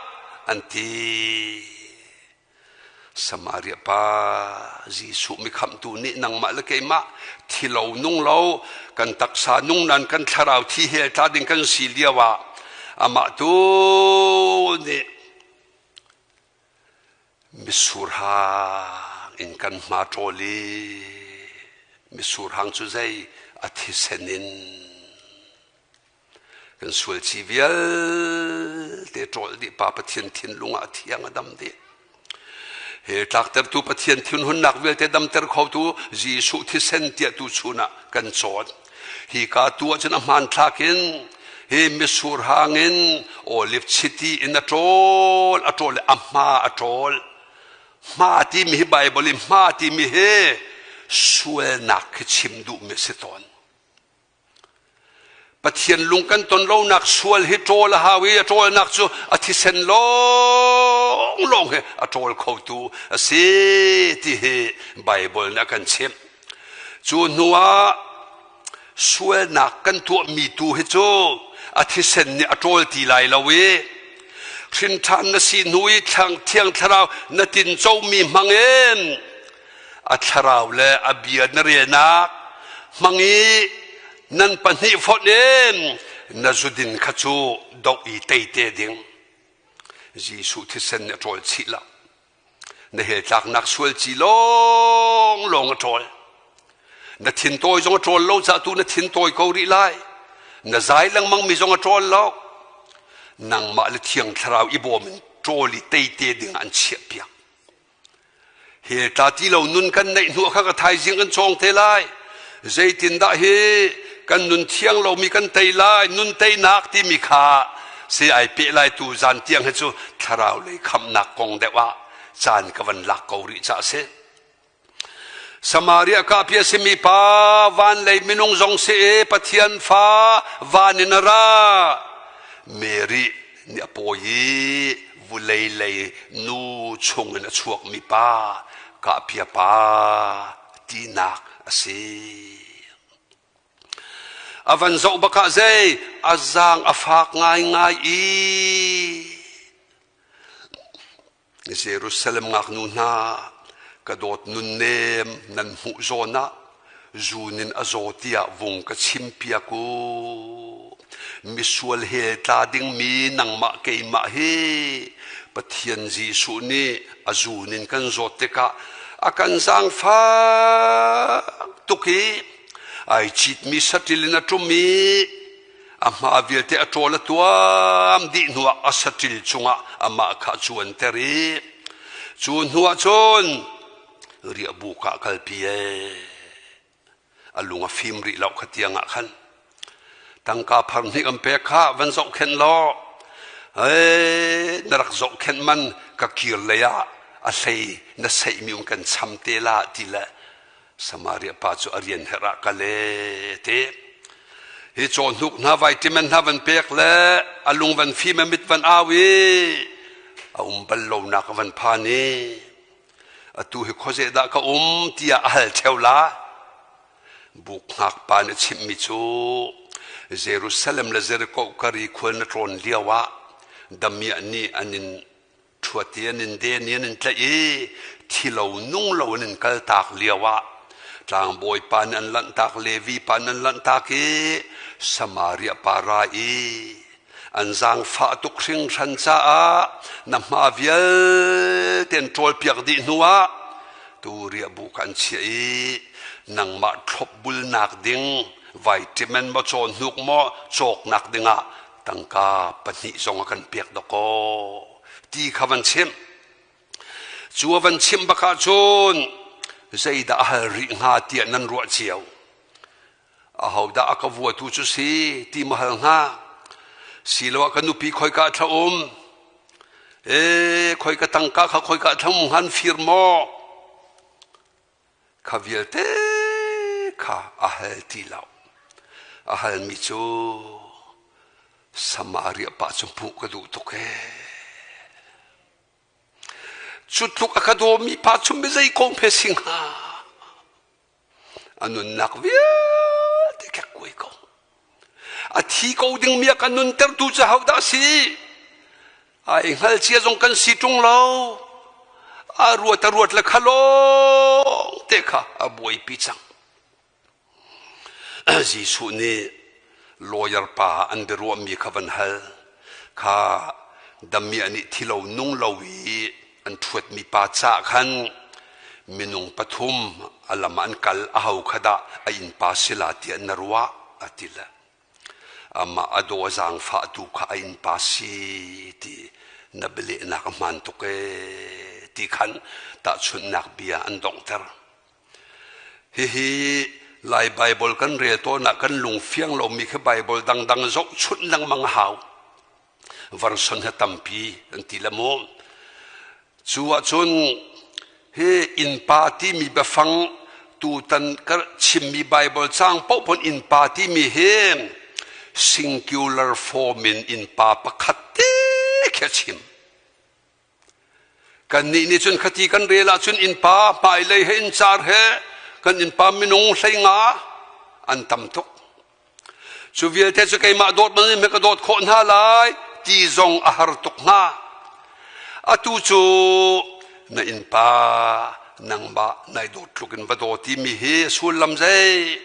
an ti. Samaria pa Jesuh mi khamhtu nih nangmah le keimah thi lo nung lo kan taksa nung nan kan thlarau thi he tla ding kan si lio ah amah tu nih Mitsur hang in kan hma ṭawl i mitsur hang cu zei a thisen in kan sualci vialte ṭawl dih Pa Pathian thinlung ah a thiang a dam dih. He tlaktertu Pathian thinhunnak vialte damter khotu Jesuh thisen tiah tu chun ah kan cawn. Hi ka tu ahcun a hmanthlak in hi mitsur hang in olive chiti in a ṭawl a ṭawl a hma a ṭawl hma timi hi Bible i hma timi hi sualnak khi chim duhmi a si tawn Pathian lung kan ton lonak sual hi ṭawl a hau i a ṭawlnak cu a thisen lawnglawng hi a ṭawl khotu a si ti hi Bible nih a kan chimh. Cu hnu ah sualnak kan tuahmi tu hi cu a thisen nih a ṭawl ti lai lo i hrinṭhan na si hnu i thiang thlarau na tincomi hmangin a thlarau le a bia na relnak hmang i nan pahnih fonh in na zudin kha cu doh i tei te ding Jesuh thisen nih a ṭawl chih lo na hel tlaknak sual ci lawnglawng a ṭawl na thintawi zong a ṭawl lo cah tu na thintawi ko rih lai na zai lengmang mi zong a ṭawl lo nangmah le thiang thlarau i bawm in ṭawl i tei te ding an chiah piak Hell tla ti lo nun kan neih hnu kha ka thaizing kan cawng te lai. Zeitindah hi kan nun thiang lomi kan tei lai, nun teinak timi kha si ai peh lai tu zan tiang hi cu thlarau lei khamnak kong deuh ah caan ka van lak ko rih ca si. Samaria kahpi a simi pa van lei minung zong si i Pathian fa van in a ra. Mary nih a pawi i vulei lei nu chungin a chuakmi pa kahpia pa tinak a si. A van zoh bak ah zei a zaang a fak ngaingai i Jerusalem ngaknu hna ka dawt nunnem nan hmuh zawn ah zun in a zaw tiah vung ka chimpiak u. Misual he tla dingmi nangmah keimah hi Pathian Jesuh nih a zun in kan zawt tikah A kan zaangfak tuk i ai citmi saṭil in a ṭum i a hma vialte a ṭawl a tuam dih hnuah a saṭil cungah amah kha a cuanter i cu hnuah cun riahbuk ah kalpi ee. A lung a fim rih lo kha tiang ah khan tangka phar hnih kan pek kha van zohkhenh law ee na rak zohkhenh man ka kir lei ah a hlei na seihmi um kan cham te la ti le Samaria pa cu a rian herh ah kal ee ti. Hi cawhnuk hna vitamin hna van pek le a lung van fim a mit van au i a um bal lonak a van phan i atu hi khuazei dah ka um tiah a hal ṭheo la. Buk hngak pa nih a chimhmi cu Jerusalem le Jericho kar i khual na tlawn lio ah damiah nih an in ṭhuat i an in den i an in tlaih i thi lo nung lo in in kaltak lio ah tlangbawi pa nih an lanhtak Levi pa nih an lanhtak i Samaria pa ra i an zaangfah tuk hringhran caah na hma vialte an ṭawlpiak dih hnuah tu riahbuk an chiah i nangmah thlopbulnak ding vitamin maw cawhnuk maw cawknak dingah tangka pahnih zong a kan pek dawkaw ti kha van chimh. Cu a van chimh bak ahcun zeidah a hal rih hnga tiah nan ruah cio. Ahodah a ka vuatu cu si ti ma hal hnga. Siloah ka nupi khoika thla um. E khoika tangka kha khoika thla um han fir maw? Kha vialte kha a hal ti lo. A halmi cu Samaria pa cu hmuh ka duh tuk ee. Cu tluk a ka dawmi pa cu mi zei ko hme si hnga? A nunnak vialte kekkuai ko. A thi ko dingmi a kan nuntertu cu hodah a si? Ai hngal cia zong kan si ṭung lo. A ruat a ruat le kha lawng te kha a buaipi cang. Jesuh nih lawyer pa an biaruahmi kha van hal. Kha damiah nih thi lo nung lo i an ṭhuatmi pa caah khan minung pathum a lam ah an kal a ho kha dah a innpa si la tiah na ruah a ti le amah a daw zaangfah tu kha a innpa si ti na bialehnak a hmaan tuk ee ti khan tahchunhnak bia an donghter. Hihi Lai Baibal kan rel tawn ah kan lung fiang lomi khi Baibal dangdang zohchunh lengmang a hau. Version he tampi an ti le mu. Cu ahcun hi innpa timi biafang tutan ka chimmi Baibal caang paoh innpa timi hi singular form in innpa pakhat te khi a chim. Kannih nih cun khati kan rel ahcun innpa hmailei he inncar he kan innpa minung hleinga an tam tuk. Cu vialte cu keimah dawt man in ka dawt khawh hna lai ti zong a har tuk hnga. Atu cu na innpa nangmah nai dawt tluk in va daw timi hi sullam zei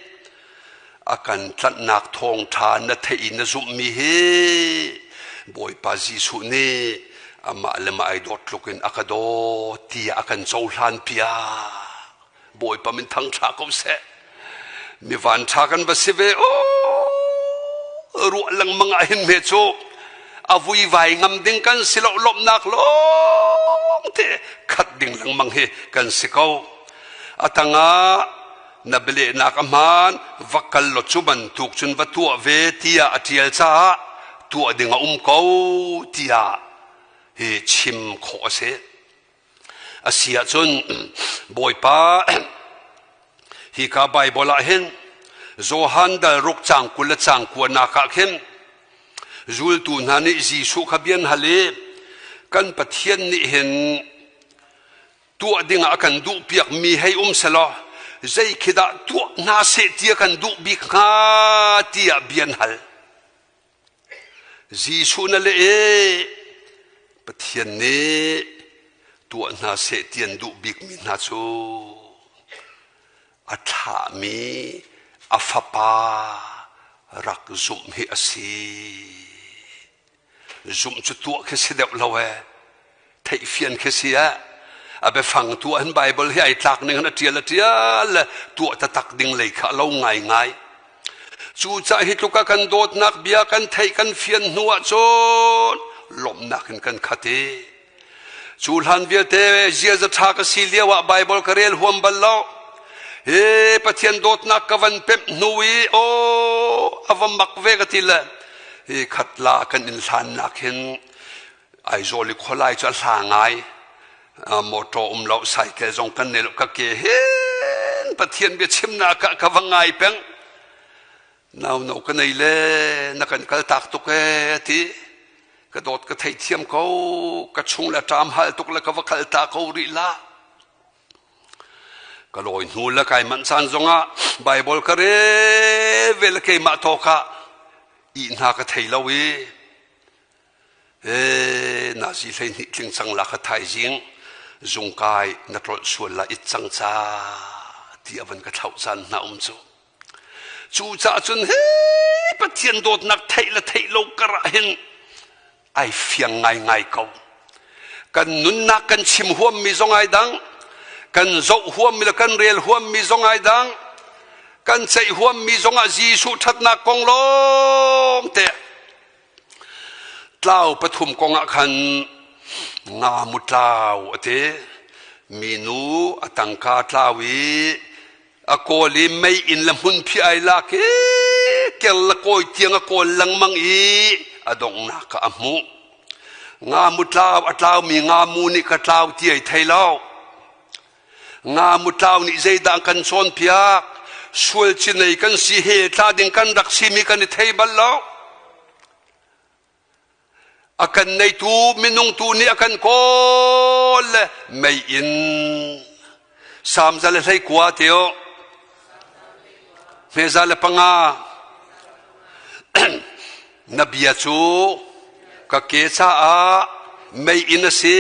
a kan tlanhnak thawngṭha na theih i na zumhmi hi Bawipa Jesuh nih amah le mah ai dawt tluk in a ka dawt tiah a kan cohlan piak. Bawipa min thangṭha ko seh. Mi vanṭha kan va si ve o ruah lengmang ah hin hme cu a vuivai ngam ding kan si lo lawmhnak lawng te khat ding lengmang hi kan si ko. A tangah na bialehnak a hmaan va kal law cu bantuk cun va tuah ve tiah a ṭial caah tuah ding a um ko tiah hi chim khawh a si. A si ahcun Bawipa hika Baibal ah hin Johan dal ruk caang 20 le caang kuanak ah khin zultu hna nih Jesuh kha bia an hal i kan Pathian nih hin tuah dingah a kan duhpiakmi hei um selaw zei khi dah tuah hna seh ti a kan duh bik hnga tiah bia an hal. Jesuh na leh i Pathian nih tuah hna seh ti an duh bikmi hna cu a thlahmi a fapa rak zumh hi a si. Zumh cu tuah khi si deuh lo ee. Theihfian khi si ee. A biafang tu ah hin Bible hi ai tlak ning hin a ṭial a ṭial le tuah taktak ding lei kha a lo ngaingai. Cucaah hi tluk a kan dawtnak bia kan theih kan fian hnu ahcun lawmhnak in kan khat i cu hlan vialte ziaza ṭha ka si lio ah Bible ka rel huam bal lo. Hi Pathian dawtnak ka van pemh hnu i aw a va mak ve ka ti le hi khatla kan inn hlannak hin Aizawl i khualai cu a hla ngai. Motor um lo, cycle zong kan nei lo, ka ke hin Pathian bia chimnak ah ka va ngai peng. Nau no ka nei le na kan kal tak tuk ee ti. Ka dawt ka theithiam ko, ka chung le ṭam hal tuk le ka va kal ta ko rih la. Ka lawi hnu le kai manh caan zongah Bible ka rel ve le keimah tawk ah ihna ka thei lo i Ee, nazi 12 tling cang la kha thaizing zungkai na tlolh sual la it cang ca ti a van ka thlauh caan hna um cu. Cu caah cun he Pathian dawtnak theih le theih lo kar ah hin ai fiang ngaingai ko. Kan nunnak kan chim huammi zong ai dang, kan zoh huammi le kan rel huammi zong ai dang, kan ceih huammi zong ah Jesuh ṭhatnak kong lawng te Tlau pathum kong ah khan ngamu tlau a ti. Minu a tangka tlau i a kawl i meiinn le hmunphiah ai lak i kel le kawi tiang a kawl lengmang i a donghnak ah a hmuh. Ngamu tlau a tlaumi ngamu nih ka tlau ti ai thei lo. Ngamu tlau nih zeidah an kan cawnpiak? Sual cinei kan si he tla ding kan rak simi kan i thei bal lo. A kan neitu minung tu nih a kan kawl le mei in Salm 119 tio hmeza le panga Na bia cu ka ke caah meiinn a si,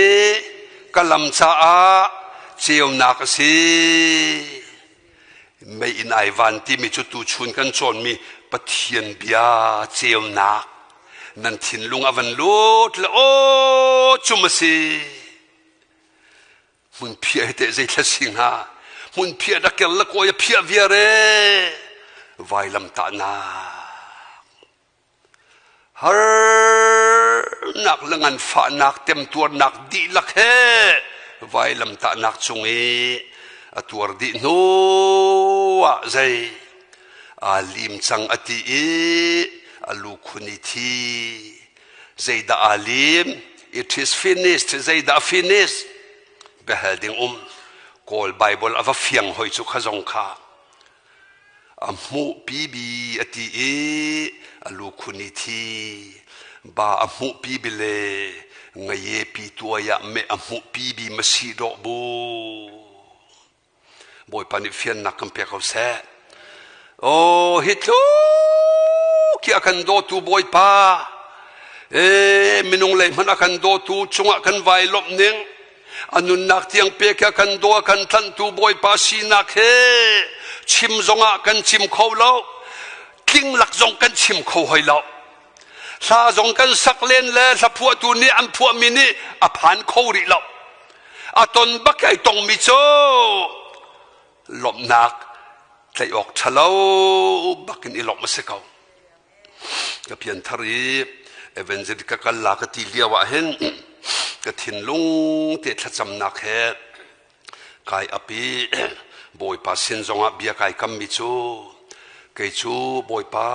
ka lam caah ceunak a si. Meiinn ai van timi cu tuchun kan cawnmi Pathian bia ceunak nan thinlung a van lut le aw cum a si. Hmunphiah hi teh zeithla si hnga? Hmunphiah da kel le kawi a phiah viar ee. Vailam tahnak. Harnak le nganfahnak temtuarnak dihlak he vailam tahnak cung i a tuar dih hnu ah zei aa lim cang a ti i a lukhun i thi zeidah aa lim it is finished zeidah finished biahal ding um kawl bible a va fiang hoi cu kha zong kha A hmuhpi bi a ti i a lukhun i thi. Ba a hmuhpi bile ngaye pi tuai ah meh a hmuhpi bi ma si dawh bu. Bawipa nih fiannak kan pek ko seh. Oh, hi tluk hi a kan dawtu Bawipa, ee, minung lei hmanh a kan dawtu cungah kan vai lawmh ning, A nunnak tiang pek a kan daw a kan tlanhtu Bawipa sinak he chim zongah kan chim kho lo tling lak zong kan chim kho hoi lo hla zong kan sak len le hla phuahtu nih an phuahmi nih a phan kho rih lo a ton bak ai tongmi cu lawmhnak tlaih awk ṭhalo bakin i lawmh a si ko Ka pianthar i evangelist ka kal la ka ti lio ah hin ka thinlung te thlacamnak he kai ap i Bawipa sin zongah bia kai kammi cu kei cu Bawipa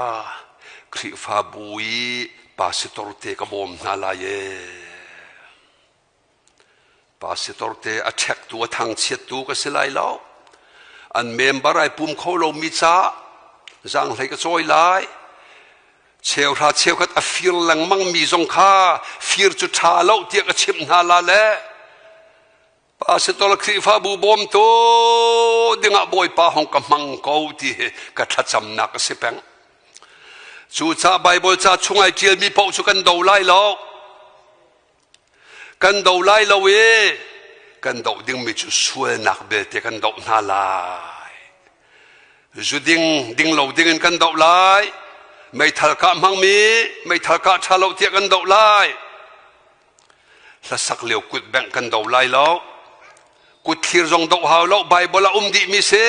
Khrihfabu i pastor te ka bawm hna lai ee. Pastor te a ṭhektu a thangchiattu ka si lai lo. An member ai pum kho lomi ca zaanghlei ka cawi lai. Cheuhra cheukhat a fir lengmang mi zong kha fir cu ṭha lo tiah ka chimh hna la le Pastor Khrihfabu bawmtu dingah Bawipa hong ka hmang ko ti hi ka thlacamnak a si peng. Cucaah Baibal ca chung ai ṭialmi paoh cu kan do lai lo. Kan do lai lo i kan doh dingmi cu sualnak belte kan doh hna lai. Zu ding, ding lo ding in kan doh lai. Meithal kah hmangmi, meithal kah ṭha lo tiah kan doh lai. Hlasak lio kut bengh kan do lai lo. Kutthlir zong doh hau lo, Bible ah um dihmi si.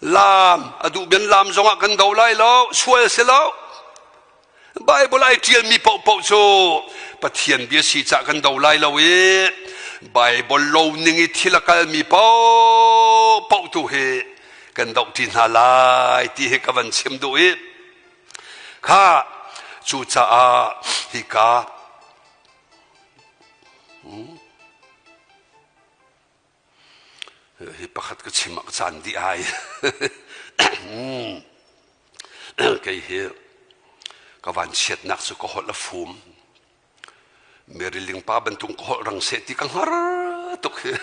Laam, a duh bian laam zongah kan do lai lo, sual si lo. Bible ai ṭialmi paohpaoh cu Pathian bia si cah kan do lai lo i Bible lo ning i thil a kalmi paohpaoh tu hi kan doh ṭi hna lai ti hi ka van chim duh i kha cucaah hika Hi pakhat ka chim ah ka caan dih ai. Kei hi ka vanchiatnak cu ka holh a fum. Mary Lingpa bantuk ka holh rang seh ti ka hngar tuk hi.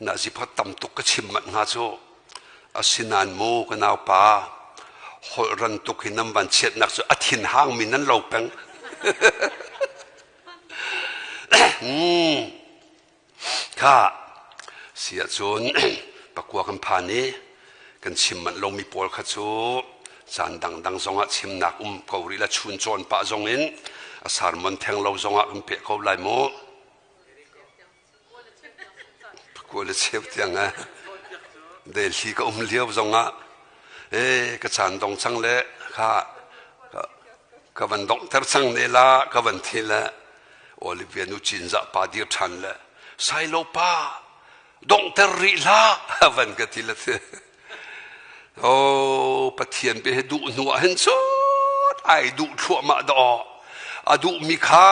Nazi pakhat tam tuk ka chim manh hnga cu. Asinain mu ka naupa holh ran tuk hi nan vanchiatnak cu a thinhang mi nan lo peng. Kha si ahcun pakua kan phan i kan chim manh lomi pawl kha cu caan dangdang zongah chimnak um ko rih la chun cawn pah zongin a sermon theng lo zongah kan peh ko lai mu. Pakua le cheu tiang ah Delhi ka um lio zongah e ka caan dong cang le kha ka van donghter cang ne la ka van thi le Olivia nu Cinzah pa dir ṭhan le Sailo pa donghter rih hlah van ka ti le Oh, Pathian pe he duh hnu ah hin cun ai duh thluahmah dawh. A duhmi kha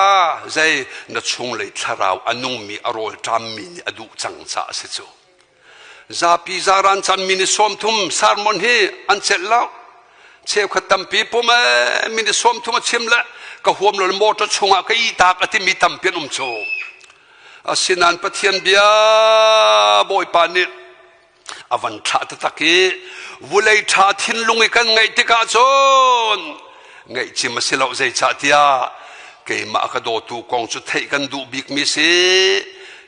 zei na chunglei thlarau a nungmi a rawl ṭammi nih a duh cang caah a si cu. Zapi zaran can minute 30 sermon hi an celh lo. Cheukhat tampi pum ee minute 30 a chim le ka huam lo motor chungah ka ih tak a timi tampi an um cu. Asinain Pathian bia Bawipa nih a van thlah taktak i vulei ṭha thinlung i kan ngaih tikah cun ngaihcim a si lo zeicahtiah keimah ka dawtu kong cu theih kan duh bikmi si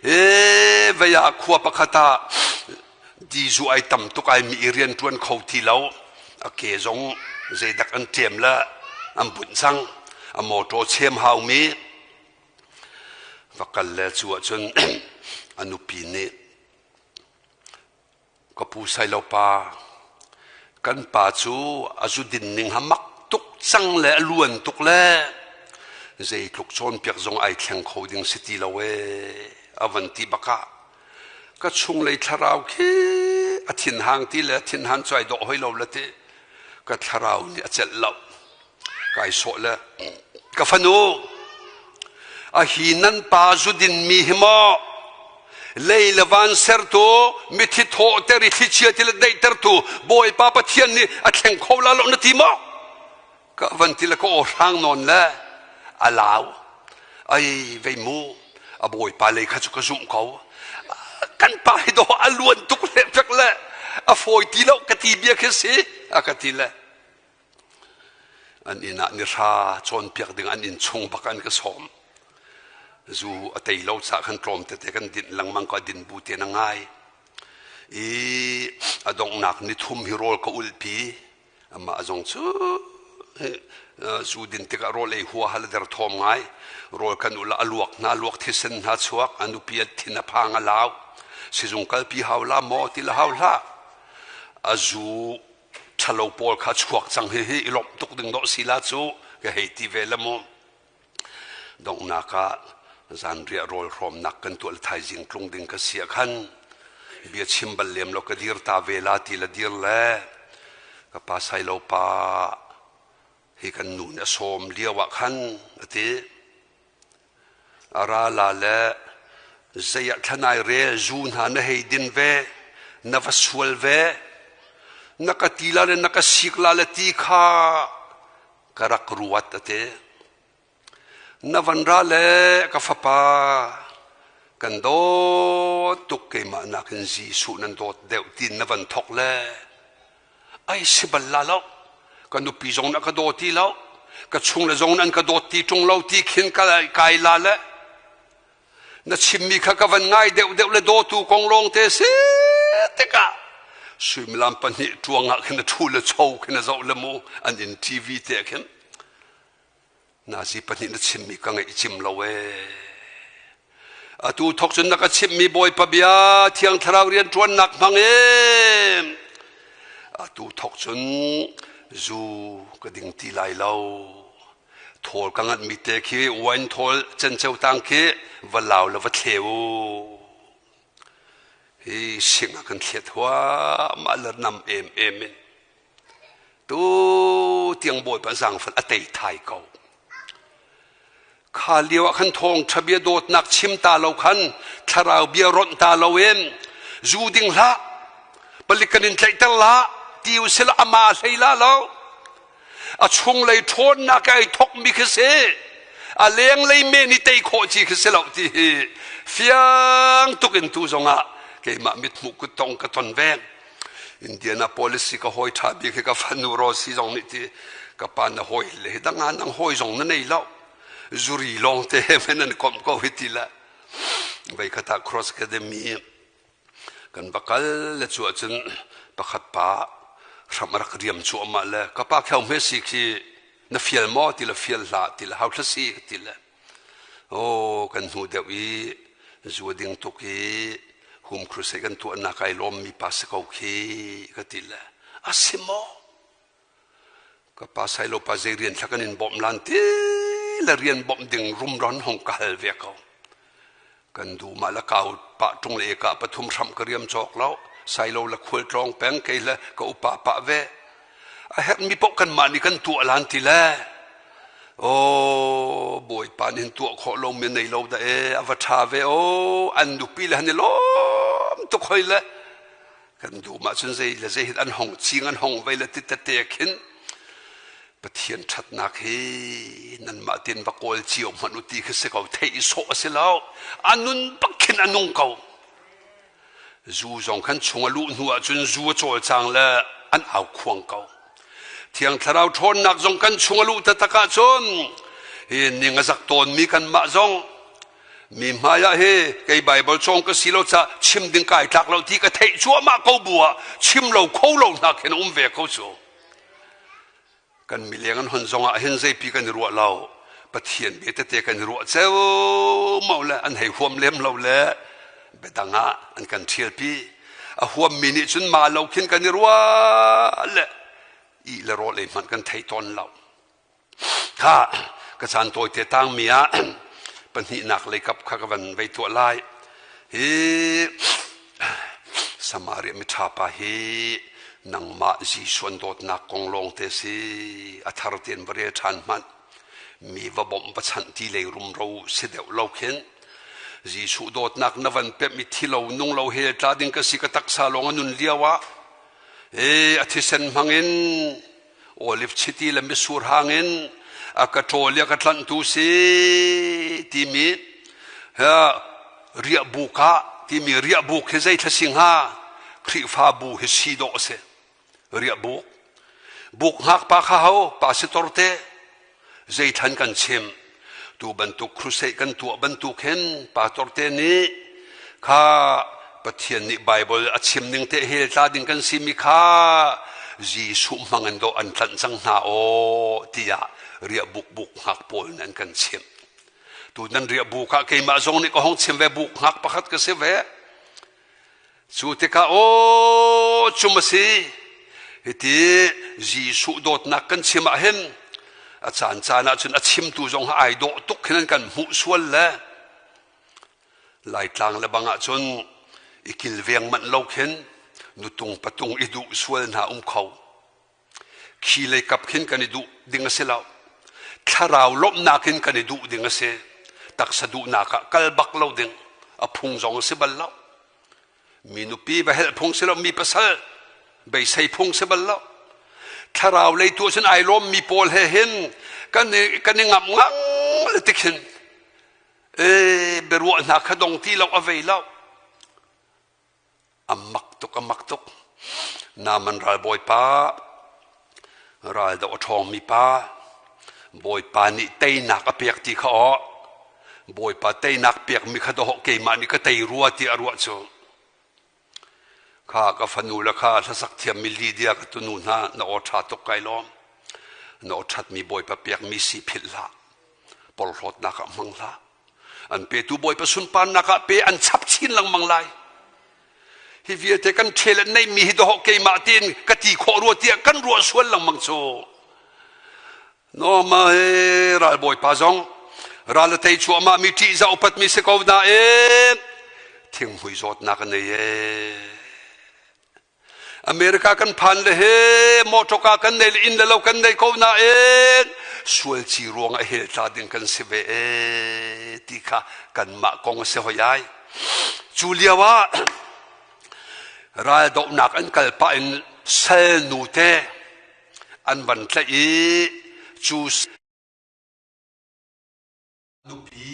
e vei ah khua pakhat ah dizu ai tam tuk ai mi i rian ṭuan kho ti lo a ke zong zeidak an ṭem le an bunh cang a motor chem haumi va kal le cu ahcun a nupi nih Ka pu Sailopa, kan pa cu a zudin ning ha mak tuk cang le a luan tuk le zeitluk cawnpiak zong ai thleng kho ding si ti lo ee a van ti bak ah ka chunglei thlarau khi a thinhang ti le thinhan cu ai dawh hoi lo le ti ka thlarau nih a celh lo. Kai sawh le ka fanu a hi nan pa zudin mi hi maw lei le van sertu mithi thawhter i thlichia ti le daihtertu Bawipa Pathian nih a thleng kho la lo na ti maw ka van ti le ka aw hrang nawn le a lau ai vei mu a Bawipa lei kha cu ka zumh ko kan pa hi do a luan tuk le fek le a fawi ti lo ka ti bia khi si a ka ti le An inn ah nihra cawnpiak ding an inn chung bak an ka sawm. Zu a tei lo caah khan tlawm tete kan dinh lengmang ko a din bu tein a ngai. I a donghnak nithum hi rawl ka ulhpi. Amah zong cu zu din tikah rawl ei hua hal a derthawm ngai. Rawl kan ulh ah a luak hna, luak thisen hna chuak, a nupi a thin a phang a lau. Sizung kalpi hau la maw ti la hau hlah. A zu ṭhalo pawl kha chuak cang hihi i lawmh tuk ding dawh si la cu ka hei ti ve le mu. Donghnak ah zanriah rawl hrawmnak kan tuah le thaizing tlung ding ka si ah khan bia chim bal lem lo ka dir ta ve la ti la dir le ka pa Sailo pa hi kan nu nih a sawm lio ah khan a ti. A ra la le zei ah thlanai rel zu hna na hei din ve, na va sual ve, na ka ti la le na ka sik la le ti kha ka rak ruat a ti. Na van ra le ka fapa kan dawt tuk keimah nakin Jesuh nan dawt deuh tiin na van thok le ai si bal la lo ka nupi zong na ka daw ti lo ka chung le zong nan ka dawt ti ṭung lo ti khin ka kai la le na chimmi kha ka van ngai deuh deuh le dawtu kong lawng te si tikah suimilam pahnih ṭuang ah khin a ṭhu le cho khin a zoh le mu an in TV te khin nazi pahnih na chimmi ka ngaih cim lo ee. Atu thok cun na ka chimhmi Bawipa bia Thiang Thlarau rian ṭuannak hmang in atu thok cun zu ka ding ti lai lo. Thawl ka nganhmi te khi wine thawl cenceo tang khi va lau le va thle u. Hi sing ah kan thlet huahmah le nam emem in. Tu tiang Bawipa zaangfal a tei thai ko. Kha lio ah khan thawngṭha bia dawtnak chim ta lo khan thlarau bia ronh ta lo in zu ding hlah palik kan in tlaihter la ti u sila ama hlei la lo a chunglei ṭhawnnak ai thokmi khi si a lenglei men i tei khawh ci khi si lo ti hi fiang tuk in tu zongah keimah mithmuh kuttong ka ton ve Indiana policy ka hawi ṭha bik hi ka fanu Rosie zong nih ti ka pa na hawi le hi dang ah nang hawi zong na nei lo zuri lawng te he men an komh ko hi ti le vei khat ah Cross Academy kan va kal le cu ahcun pakhat pa hram a rak riam cuahmah le ka pa kheo hme si khi na fial maw ti le fial hlah ti le hau thla si ti le Aw kan hnu deuh i zu a ding tuk i home crusade kan tuahnak ai lawmmi pa si ko khi ka ti le a si maw? Ka pa sailo pa zei rian thla kan in bawmh lan ti le rian bawmh ding rumron hong ka hal ve ko. Kan duh mah la kau pah ṭung le eka pathum hramh ka riam cawk lo. Sailo la khual tlawng peng kei le ka upa pah ve. A herhmi paoh kanmah nih kan tuah lan ti le aw Bawipa nih hin tuah khawh lo mi nei lo dah e a va ṭha ve aw an nupi le han i lawm tuk hoi le kan duh mah cun zei le zei hin an hong cing an hong vei le ti tete khin Pathian ṭhatnak hi nanmah tein va kawl cio hmanh u ti khi si ko theih sawh a si lo a nun bak khin a nung ko zu zong khan chung a luh hnu ahcun zu a cawlcang le an au khuang ko Thiang Thlarau ṭhawnnak zong kan chung a luh taktak ahcun hi ning a zak tawnmi kanmah zong mi hmai ah hi kei Baibal cawng ka si lo ca chim ding kai tlak lo ti ka theih cuahmah ko bu ah chim lo kho lo hna khin um ve ko cu kan mileng an hon zong ah hin zeipi kan i ruah lo Pathian bia tete kan i ruah ceu mo le an hei huam lem lo le biadang ah an kan ṭhialpi a huammi nih cun ma lo khin kan i ruah le i le rawl ei hmanh kan thei tawn lo Kha ka caan tawite tangmi ah pahnihnak leikap kha ka van vei tuah lai. Hi Samaria miṭha pa hi nangmah Jesuh an dawtnak kong lawngte si a thar tein va rel ṭhan hmanh. Mi va bawmh va chanh ti lei rumro si deuh lo khin Jesuh dawtnak na van pemh i thi lo nung lo hell tla ding ka si ka taksa lawng a nun lio ah e a thisen hmangin Olive chiti le mitsur hang in a ka ṭawl i a ka tlanhtu si timi riahbuk ah timi riahbuk hi zei thla si hnga Khrihfabu hi si dawh a si riahbuk buk hngak pa kha ho pastor te Zeithlan kan chim tu bantuk crusade kan tuah bantuk hin pastor te nih kha Pathian nih Bible a chim ning te hel tla ding kan simi kha Jesuh hmang in dawh an tlanh cang hna aw tiah riah buk buk hngak pawl nih an kan chimh. Tu nan riah buk ah keimah zong nih ka hong chim ve buk hngak pakhat ka si ve. Cu tikah aw cum a si. Hiti Jesuh dawtnak kan chim ah hin a caan caan ah cun a chimtu zong ai dawh tuk hin an kan hmuh sual le Laitlang le bang ah cun i kilveng manh lo khin nutung patung i duh sual hna um kho. Khi lei kap khin kan i duh ding a si lo. Thlarau lawmhnak in kan i duh ding a si. Taksa duhnak ah kal bak lo ding a phung zong a si bal lo. Mi nupi va helh phung si lo, mi pasal beisei phung si bal lo. Thlarau lei tu cun ai lawm mi pawl he hin kan i kan i ngamh ngang le tikhin e biaruah hna kha dong ti lo a vei lo. A mak tuk, a mak tuk. Naaman ralbawipa, raldoh a ṭhawngmi pa, Bawipa nih teinak a pek ti kha aw, Bawipa teinak pekmi kha dawh keimah nih ka tei rua ti a ruah cu. Kha ka fanu le kha hlasak thiammi Lydia ka tunu hna na aw ṭha tuk kai lawm. Na aw ṭhatmi Bawipa pekmi si philh hlah. Porhlawtnak ah hmang hlah. An petu Bawipa sunparnak ah pe an chap chin lengmang lai. Hi vialte kan ṭhel an neihmi hi dawh keimah tiin ka ti khawh rua tiah kan ruah sual lengmang cu. No ma he ralbawipa zong ral a tei cuahmah mi ṭihzah upatmi si ko nain thinghmui zawtnak a nei ee. America kan phan le he mawṭawka kan nei le inn le lo kan nei ko nain sualci ruangah hell tla ding kan si ve ee ti kha kanmah kong a si hoi ai. Cu lio ah raldohnak an kal pah in sal nu te an van tlaih i cu nupi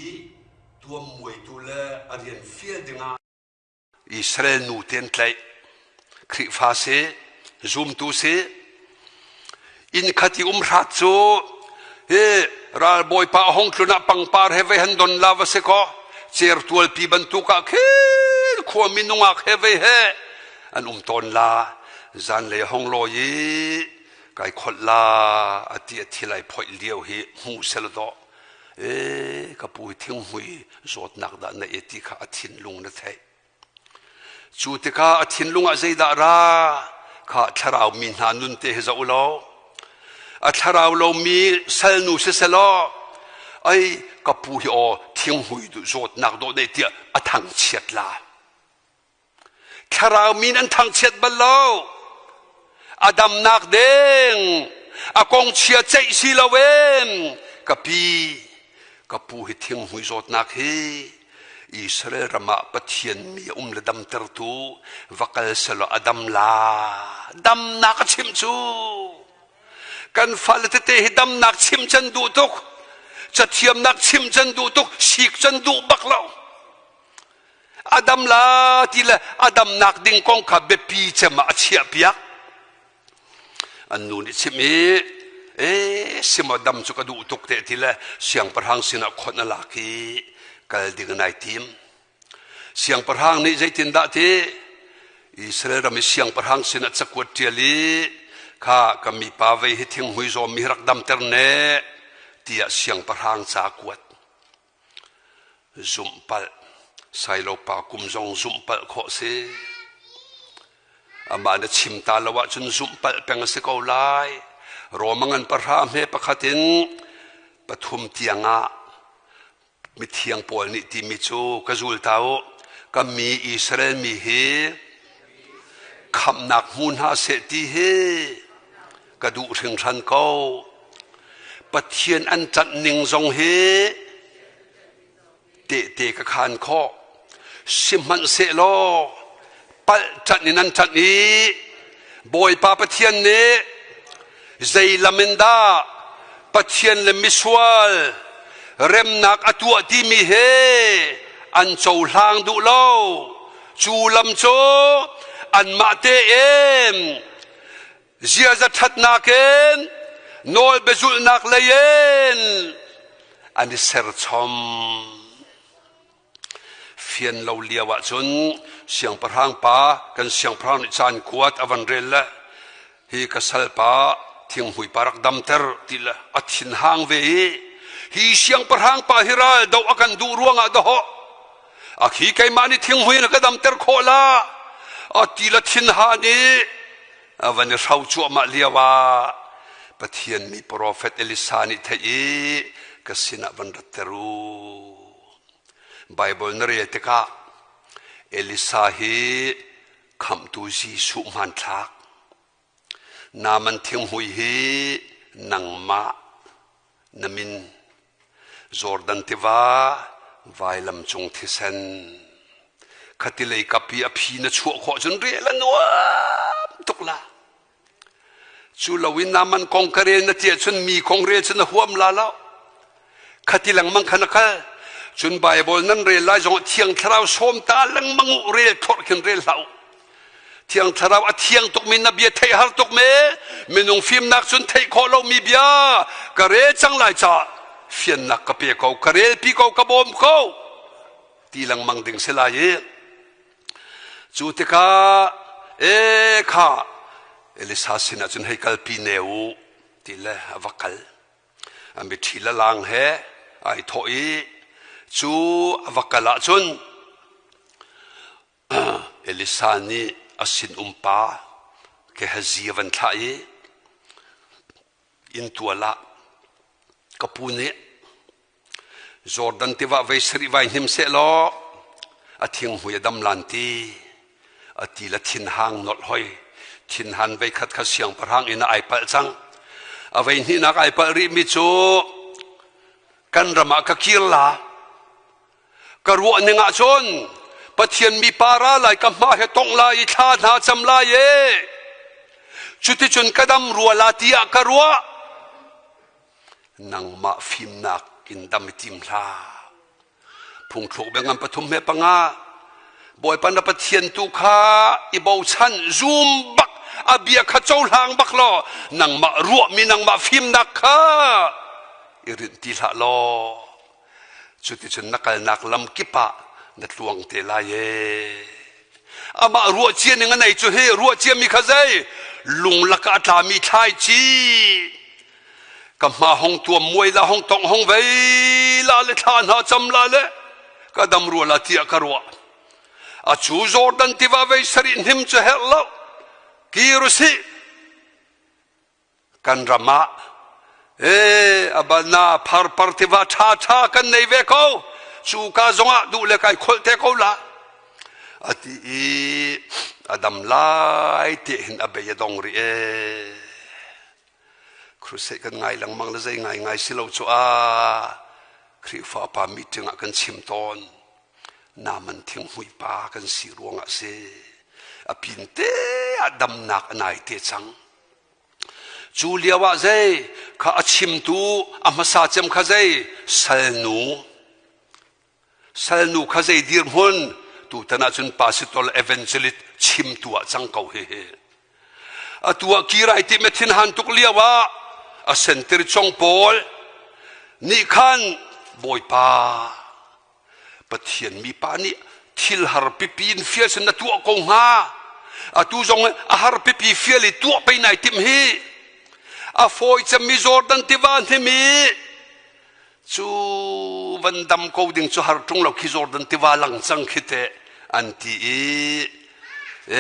tuammuaitu le a rian fial dingah Israel nu te an tlaih. Khrihfa si, zumtu si, inn khat i um hrat cu hi ralbawipa a hong tlun ah pangpar he vei han don la va si kaw certualpi bantuk ah khin khuami nungak he vei he an um tawn la. Zanlei hong lawi i kai kholh la a ti a thil ai phoih lio hi hmu sel dawh e ka pu hi thinghmui zawtnak dah na e ti kha a thinlung na theih. Cu tikah a thinlung ah zeidah ra kha thlarau mi hna nun te hi zoh u law a thlarau lomi salnu siselaw ai ka pu hi aw thinghmui zawtnak dawh nei tiah a thangchiat la. Thlarau min an thangchiat bal lo. A damnak ding a kong chia ceih si loin ka pi ka pu hi thinghmui zawtnak hi Israel ram ah Pathian mi a um le damtertu va kal selaw a dam la. Damnak a chim cu. Kan fale tete hi damnak chim can duh tuk. Cathiamnak chim can duh tuk. Sik can duh bak lo. A dam la ti le a damnak ding kong kha biapi cem ah a chiahpiak. An nu nih chim i, e simo dam cu ka duh tuk te ti le siangpahrang sinah khonh a lak i kal ding nai tim. Siangpahrang nih zeitindah ti Israel ram i siangpahrang sinah cakuat ṭial i kha ka mipa vei hi thinghmui zawm mi rak damter ne tiah siangpahrang ca kuat. Zumhpalh Sailopa kum zong zumhpalh khawh si. Amah na chim ta lo ahcun zumhpalh peng a si ko lai. Roma ngan pahra hme pakhat in pathum tiang ah mithiang pawl nih timi cu ka zul ta u. Ka mi Israel mi hi khamhnak hmu hna seh ti hi ka duh hringhran ko. Pathian an ṭanh ning zong hi tehte ka khaan khawh. Sihmanhsehlaw palh ṭanh in an ṭanh i Bawipa Pathian nih zei lam in dah Pathian le misual remnak a tuah timi he an cohlang duh lo. Cu lam cu anmah tein ziaza ṭhatnak in nawl biazulhnak lei in an i serchom. Fian lo lio ahcun siangpahrang pa kan siangpahrang nih caan kuat a van rel le hi ka salpa thinghmui pa rak damter ti le a thinhang ve i hi siangpahrang pa hi ral doh a kan duh ruangah dahawh a khi keimah nih thinghmui na ka damter khawh la a ti le thinhan i a van i hro cuahmah lio ah Pathian mi profet Elisa nih theih i ka sinah van ratter u. Baibal na rel tikah Elisa hi khamhtu Jesuh hmanthlak Naaman thinghmui hi nangmah na min Jordan tiva vailam cung thisen khatilei kap i a phi na chuah khawh cun rel a nuam tuk la. Cu loin Naaman kong ka rel na ti ahcun mi kong rel cu na huam la lo. Khati lengmang khan a kal. Cun Baibal nan rel lai zongah Thiang Thlarau sawm ta lengmang u rel thawrh khin rel hlah u. Thiang Thlarau a thiang tukmi na bia theih har tuk me minung fimnak cun theih khawh lomi bia ka rel cang lai caah fiannak ka pe ko ka relpi ko ka bawm ko ti lengmang ding si lai i cu tikah e kha Elisa sinah cun hei kalpi ne u ti le a va kal. A mitthli lalang he ai thawh i. Cu a va kal ahcun Elisa nih a sinum pa Gehazi a van thlah i inntual ah ka pu nih Jordan tiva vei sarih vai hnim sehlaw a thinghmui a dam lan ti a ti le thinhang nolh hoi thinhan vei khat kha siangpahrang in a ai palh cang a vei hnihnak ai palh rih mi cu kan ram ah ka kir la Ka ruah ning ahcun Pathian mi para lai ka hma he tongh lai i thla hna cam lai e. Cuticun ka dam rua la tiah ka ruah. Nangmah fimnak in dam i tim hlah. Phungthluk biangam pathum he panga Bawipa na Pathian tu kha i bochan zum bak a bia kha cohlang bak law nangmah ruahmi nangmah fimnak kha i rinh ti hlah law Cuticun na kalnak lam kip ah na tluang te lai ee. Amah ruahcia ning a nei cu hi ruahcia mi kha zei lung lakah a tlami thlaici ka hma hong tuam muai la hong tong hong vei la le thla hna cam la le ka dam rua la tiah ka ruah a cu Jordan tiva vei sarih hnim cu herh lo kir usih Kan ram ah ee abana pharpar tiva ṭha ṭha kan nei ve ko. Cu ka zongah duh le kai kholh te ko la. A ti i a dam lai te hin a bei a dong rih ee. Crusade kan ngai lengmang le zei ngai ngai si lo cu a Khrihfa pa meeting ah kan chim tawn. Naman thinghmui pa kan si ruangah si. A pin te ah damnak a nai te cang. Cu lio ah zei kha a chimtu a hmasa cem kha zei salnu salnu kha zei dirhmun tutan ahcun pastor evangelist chimtu ah cang ko hihi atu ah kirai ti me thinhan tuk lio ah a sentir chong pawl nih khan bawipa Pathian mipa nih thil har pipi in fial sin na tuah ko hnga. Atu zong a har pipi fial i tuah pei nai timh hi. A fawi cemmi Jordan tiva hnim i cu van dam ko ding cu har ṭung lo khi Jordan tiva lang cang khi teh an ti i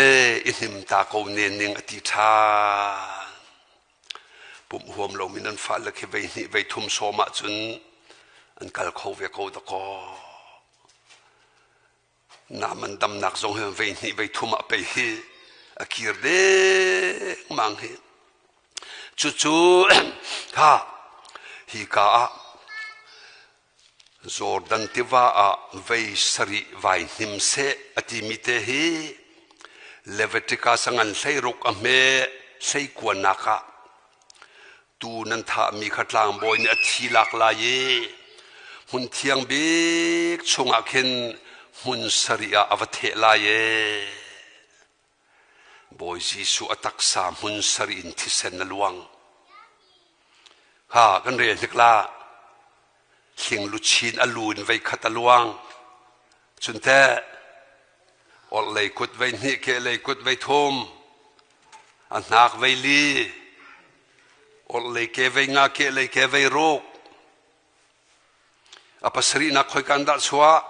e i hnim ta ko ne ning a ti ṭhan. Pumh huam lomi nan fale khi vei hnih vei thum sawm ahcun an kal kho ve ko dakaw. Naaman damnak zong hi vei hnih vei thum ah pei hi a kir dengmang hi. Cucu ha hi ka ah Jordan tiva ah vei sarih vai hnim seh a timi te hi Leviticus a ngan hleiruk a hme hleikuanak ah tuu nan thahmi kha tlangbawi nih a thi lak lai i hmun thiang bik chungah khin hmun sarih ah a va theh lai ee. Bawi Jesuh a taksa hmun sarih in thisen a luang. Ha kan rel hnik la. Hling luchin a lu in veikhat a luang. Cun teh orhlei kut vei hnih kehlei kut vei thum a hnak vei li orhlei ke vei nga kehlei ke vei ruk A pasarihnak khoika in dah chuah?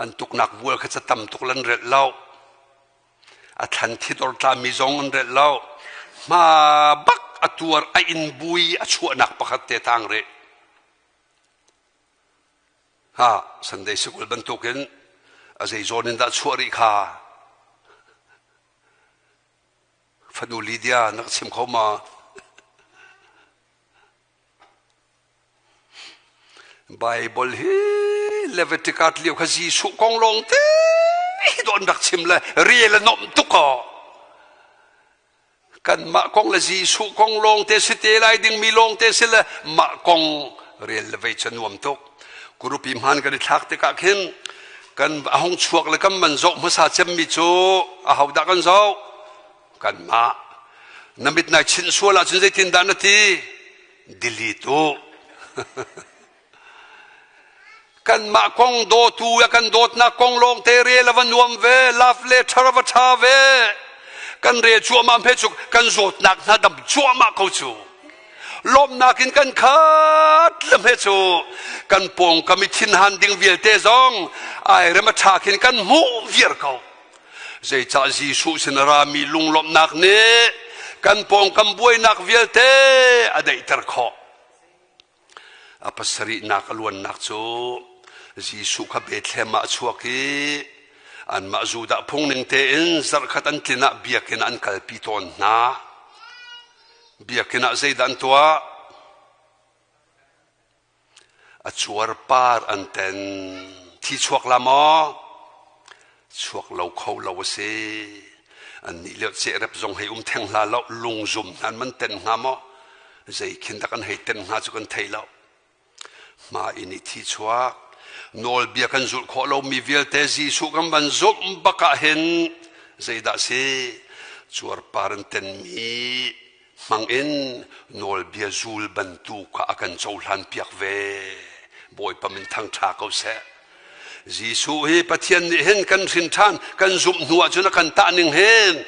An tuknak vual kha ca tam tuk lan relh lo. A thlan thidor tlami zong an relh lo. Hma bak a tuar a inn bui a chuahnak pakhat te tang rih. Ha, Sunday sikul bantukin a zei zawn in dah chuah rih kha? Fanu Lydia na ka chim kho ma? Baibal hi Leviticus lio kha Jesuh kong lawng te hi dawh an rak chim le rel a nuamh tuk aw. Kanmah kong le Jesuh kong lawng te si te lai dingmi lawng te si le mah kong rel le vei cu nuam tuk. Kurupi hmaan kan i thlak tikah khin kan a hung chuak le kan man zoh hmasa cemmi cu ahodah kan zoh? Kanmah. Na mit nai chinh sual ahcun zeitindah na ti? Delete u. Kanmah kong dawtu a kan dawtnak kong lawngte rel a va nuam ve, love letter a va ṭha ve. Kan rel cuahmah hme cu kan zawtnak hna dam cuahmah ko cu. Lawmhnak in kan khat lam he cu kan pawngkam i thinhan ding vialte zong ai rem a ṭha khin kan hmuh viar ko. Zeicah Jesuh sin a rami lunglawmhnak nih kan pawngkam buainak vialte a daihter khawh. A pasarihnak a luannak cu Jesuh kha Bethlehem ah a chuak i anmah Judah phung ning tein zarhkhat an tlin ah biakinn ah an kalpi tawn hna. Biakinn ah zeidah an tuah? A cuarpar an ten. Thi chuak la maw? Chuak lo kho lo a si. Annih lio cehrep zong hei um theng hlah lo, lungzum hna an man ten hnga maw? Zei khin dah kan hei ten hnga cu kan thei lo. Hma in i thi chuak. Nawlbia kan zulh khawh lomi vialte Jesuh kan van zumh bak ah hin zeidah si? Cuarpar an tenmi hmang in nawlbia zul bantuk kha a kan cohlan piak ve. Bawipa min thangṭha ko seh. Jesuh hi Pathian nih hin kan hrin ṭhan, kan zumh hnu ahcun a kan tah ning hin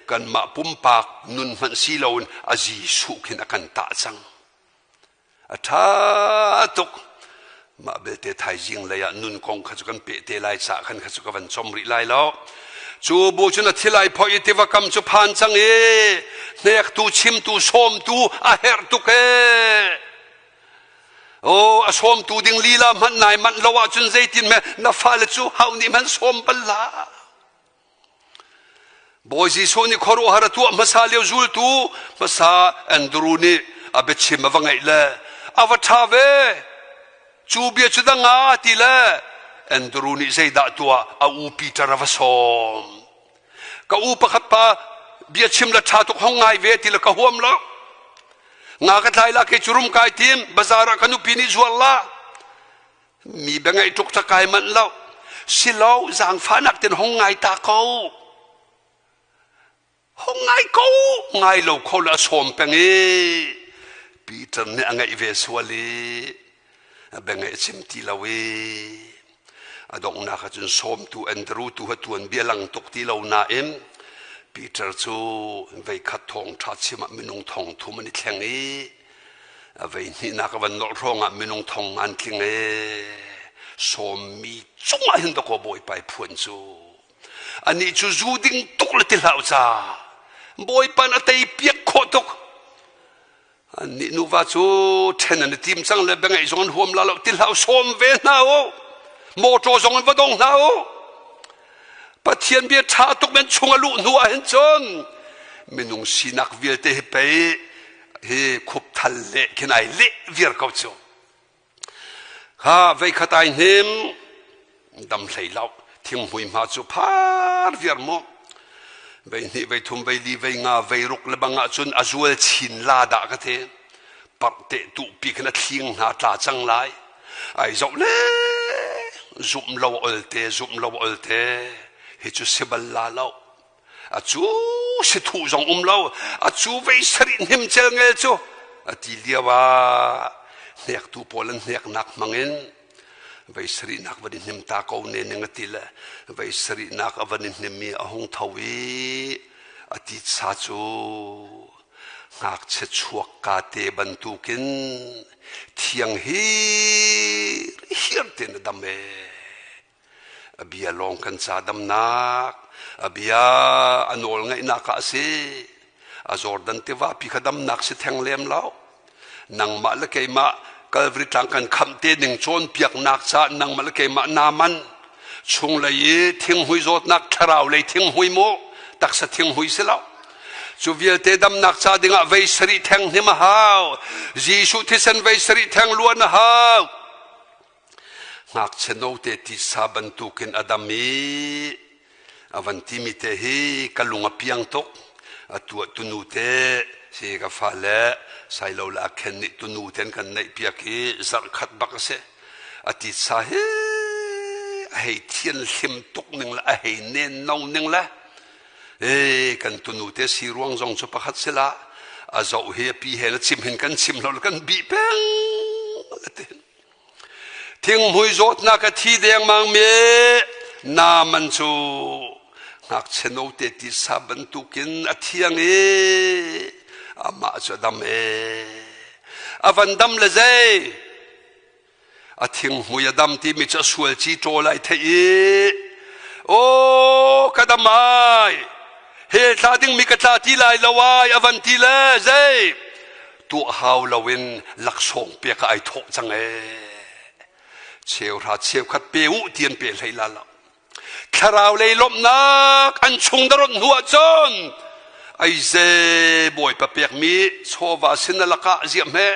kanmah pumpak nun hmanh si loin a Jesuh khin a kan tah cang. A ṭha tuk. Mah belte thaizing lei ah nun kong kha cu kan peh te lai caah khan kha cu ka van com rih lai lo. Cu bu cun a thil ai phoih i tiva kam cu phan cang i hnektu, chimtu, sawmtu a herh tuk ee. Oh, a sawmtu ding lila hmanh nai manh lo ahcun zeitin me na fale cu hau nih hmanh sawm bal hlah. Bawi Jesuh nih khuaruahhar a tuah hmasa lio zultu hmasa Andru nih a biachim a va ngaih le a va ṭha ve. Cu bia cu dang ah ti le Andru nih zeidah tuah a u Peter a va sawm. Ka u pakhat pa bia chim le ṭha tuk hong ngai ve ti le ka huam lo. Nga ka tlai la kei cu rum kai tim bazar ah ka nupi nih zuar la. Mi bia ngaih tuk ta kai manh lo. Silo zaangfahnak ten hong ngai ta ko. Hong ngai ko. Ngai lo kho le a sawm peng i Peter nih a ngaih ve sual i a bia ngaih a chim ti lo i a donghnak ah cun sawmtu Andrew tu ha tuan bia lang tuk ti lo nain Peter cu veikhat thawngṭha chim ah minung thong thum an i thleng i a vei hnihnak a van nolh hrawng ah minung thong an tling e sawmmi cungah hin dakaw bawipa i phuan cu anih cu zu ding tuk le ti hlah ca bawipa a tei piak khawh tuk annih nuva cu ṭhen an i tim cang le biangaih zong an huam la lo ti hlah sawm ve hna u motor zong in va dong hna u Pathian bia ṭha tuk men chung a luh hnu ah hin cun minung sinak vialte hi pei hi khupthal le khin ai leh viar ko cu. Kha veikhat ai hnim dam hlei lo thinghmui hma cu phar viar mu vei hnih vei thum vei li vei nga vei ruk le bang ah cun a zual chin la dah ka ti parh te tu pi khin a thling hna tla cang lai ai zoh le zumh lo olte zumh lo olte hi cu si bal la lo a cu si thu zong um lo a cu vei sarih hnim cel ngel cu a ti lio ah hnektu pawl an hneknak hmangin vei sarihnak van i hnim ta ko ne ning a ti le vei sarihnak a van i hnim i a hung tho i a titsa cu ngakchia chuak ka te bantukin thiang hir hir tein a dam ee. A bia lawng kan ca damnak, a bia a nawl ngaihnak ah a si. A Jordan tiva pi kha damnak si theng lem lo. Nangmah le keimah Calvary tlang kan khamh te ning cawnpiaknak caah nangmah le keimah naa man. Chunglei i thinghmui zawtnak thlarau lei thinghmui mu taksa thinghmui si lo. Cu vialte damnak ca dingah vei sarih theng hnim a hau. Jesuh thisen vei sarih theng luan a hau. Ngakchia note tisa bantukin a dam i a van timi te hi ka lung a piang tuk. Atu ah tunu te si ka fale sailo le a khen nih tunu ten kan neih piak i zarh khat bak a si. A titsa hi a hei thian hlim tuk ning le a hei nen no ning le e kan tunu te si ruang zong cu pakhat si la a zoh hi a pi he na chim hin kan chim lo kan bih peng ti Thinghmui zawtnak a thi dengmang mi Naaman cu ngakchia note tisa bantukin a thiang i amah cu a dam ee. A van dam le zei? A thinghmui a dam timi cu a sual ci ṭawl ai theih i aw ka dam ai hell tla dingmi ka tla ti lai lo ai a van ti le zei tuah hau loin laksawng pek ah ai thawh cang ee cheuhra cheukhat pe u ti an pe hlei la lo thlarau lei lawmhnak an chung daronh hnu ahcun aize bawipa pekmi chawva sin na lakah ziah hme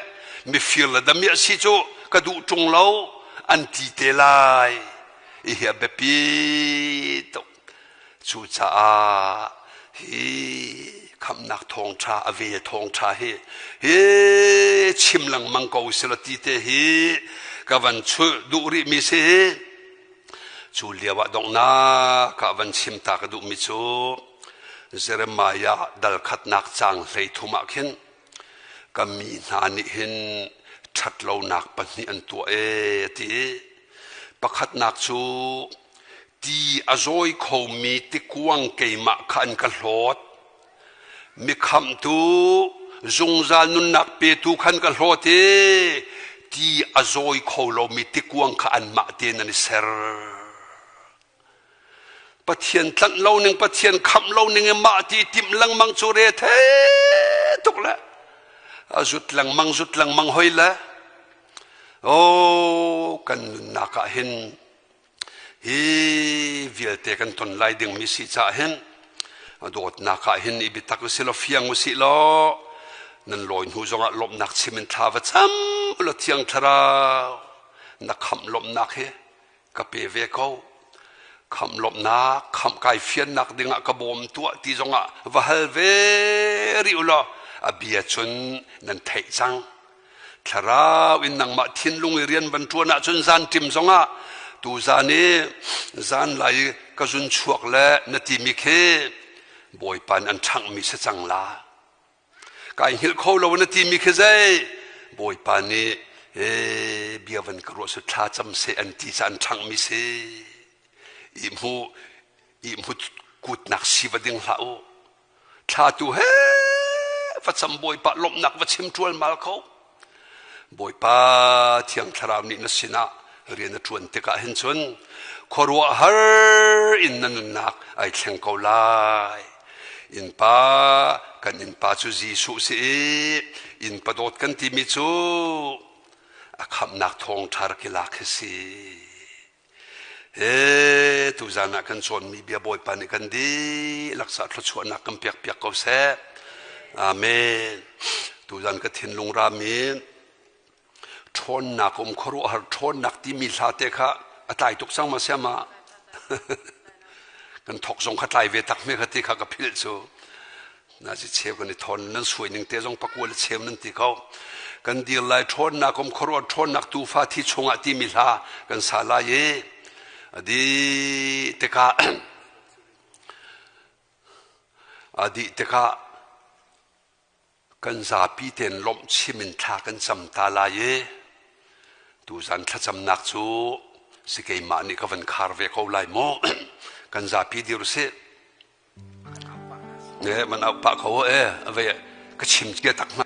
mifir le damiah si cu ka duh ṭung lo an ti te lai hi a biapi tuk cucaah hi khamnak thawngṭha a vel thawngṭha hi hi chim lengmang ko sila ti te hi ka van chulh duh rih mi si Cu lio ah donghnak ah van chim ta ka duhmi cu Jeremiah dal khatnak caang 13 ah khin ka mi hna nih hin ṭhatlonak pahnih an tuah ee a ti. Pakhatnak cu ti a zawi khomi tikuang keimah kha an ka hlawt. Mikhamhtu zungzal nunnak petu khan ka hlawt i ti a zawi kho lomi tikuang kha anmah tein an i ser. Pathian tlanh lo ning, Pathian khamh lo ning i mah ti timh lengmang cu re the tuk le a zut lengmang zut lengmang hoi le oh kan nunnak ah hin Hi vialte kan ton lai dingmi si caah hin dawtnak ah hin i biatak usih law fiang usih law nan lawi hnu zongah lawmhnak chim in thla va cam ulaw Thiang Thlarau na khamh lawmhnak hi ka pe ve ko. Khamh lawmhnak, khamh kai fiannak dingah ka bawm tuah ti zongah va hal ve rih ulaw a bia cun nan theih cang. Thlarau in nangmah thinlung i rian van ṭuan ahcun zanṭim zongah tuzan i zanlai ka zun chuak le na timi khi Bawipa nih an ṭhanghmi si cang la. Kai hngilh kho lo na timi khi zei Bawipa nih e bia van ka ruah su thla cam seh an ti ca an ṭhanghmi si. I hmu i hmu kutnak si va ding hlah u. Thlatu he va cam Bawipa lawmhnak va chim ṭualmal ko. Bawipa Thiang Thlarau nih na sinah rian a ṭuan tikah hin cun khuaruahhar in na nunnak ai thleng ko lai. Innpa kan innpa cu Jesuh si i innpa dawt kan timi cu a khamhnak thawngṭha rak i lak hi si. He tuzan ah kan cawnmi bia Bawipa nih kan dihlak sa thluachuahnak kan pek piak ko seh. Amen. Tuzan ka thinlung rami ṭhawnnak um khuaruahhar ṭhawnnak timi hla te kha a tlai tuk cang ma siama kan thok zong kha tlai ve tak me kha ti kha ka philh cu Na si cheu kan i thawn nan suai ning te zong pakua le cheu nan ti ko. Kan dir lai ṭhawnnak um khuaruah ṭhawnnak tuufa thi chungah timi hla kan sa lai i a dih tikah a dih tikah kan zapi tein lawmh chim in thla kan cam ta lai i tuzan thlacamnak cu si keimah nih ka van khar ve ko lai mu kan zapi dir usih Eh, man au pah kho eh, ave ka chim cia tak hna.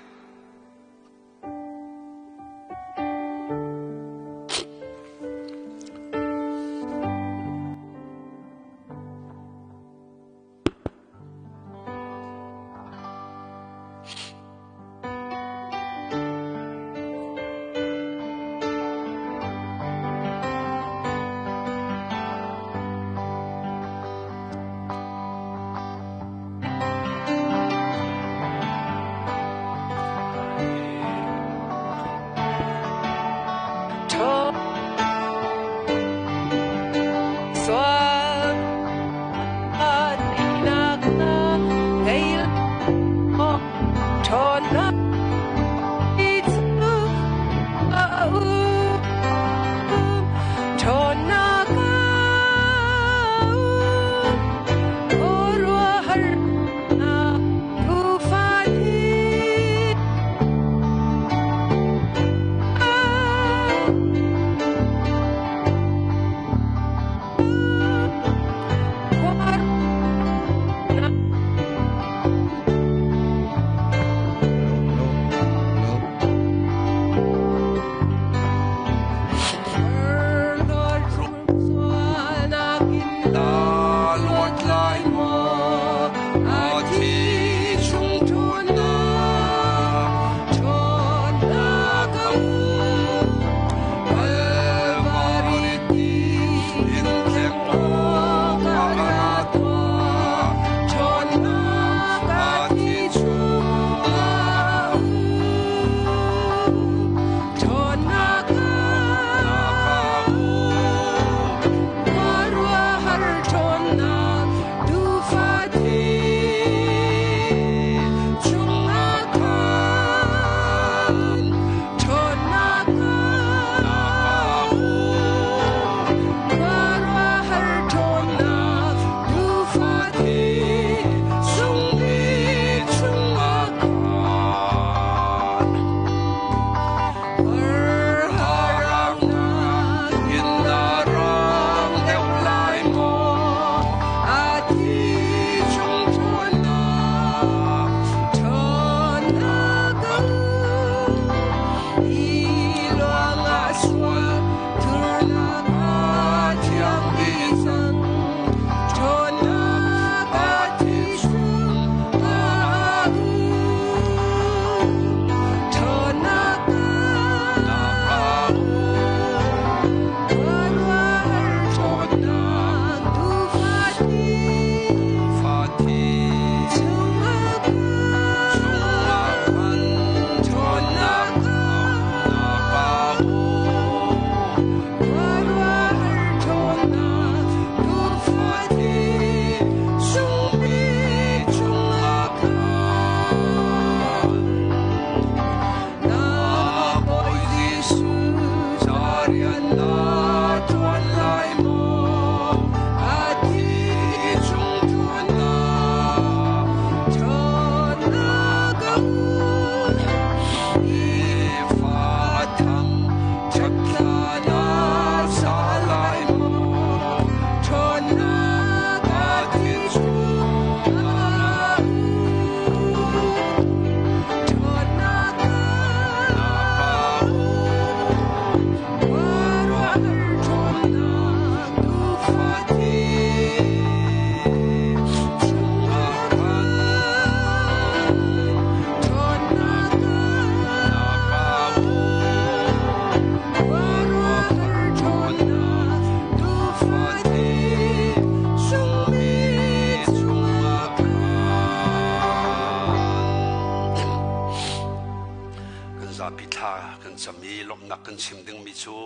Kan zapi thla kan cam i lawmhnak kan chim dingmi cu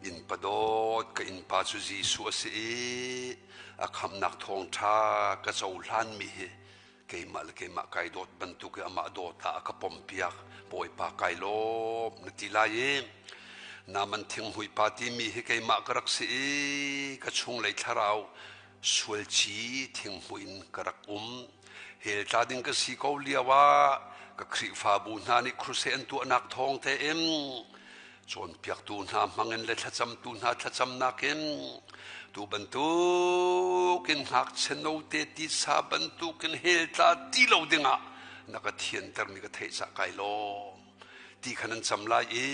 innpa dawt ka innpa cu Jesuh a si i a khamhnak thawngṭha ka cohlanmi hi keimah le keimah kai dawt bantuk i amah dawt ah a ka pompiak Bawipa kai lawm na ti lai i naman thinghmui pa timi hi keimah ka rak si i ka chunglei thlarau sualci thinghmui in ka rak um hell tla ding ka si ko lio ah ka Khrihfabu hna nih crusade an tuahnak thawng tein cawnpiaktu hna hmangin le thlacamtu hna thlacamnak in tu bantukin ngakchia note tisa bantukin hell tla ti lo dingah na ka thiantermi ka theih cah kai lawm ti khan an cam lai i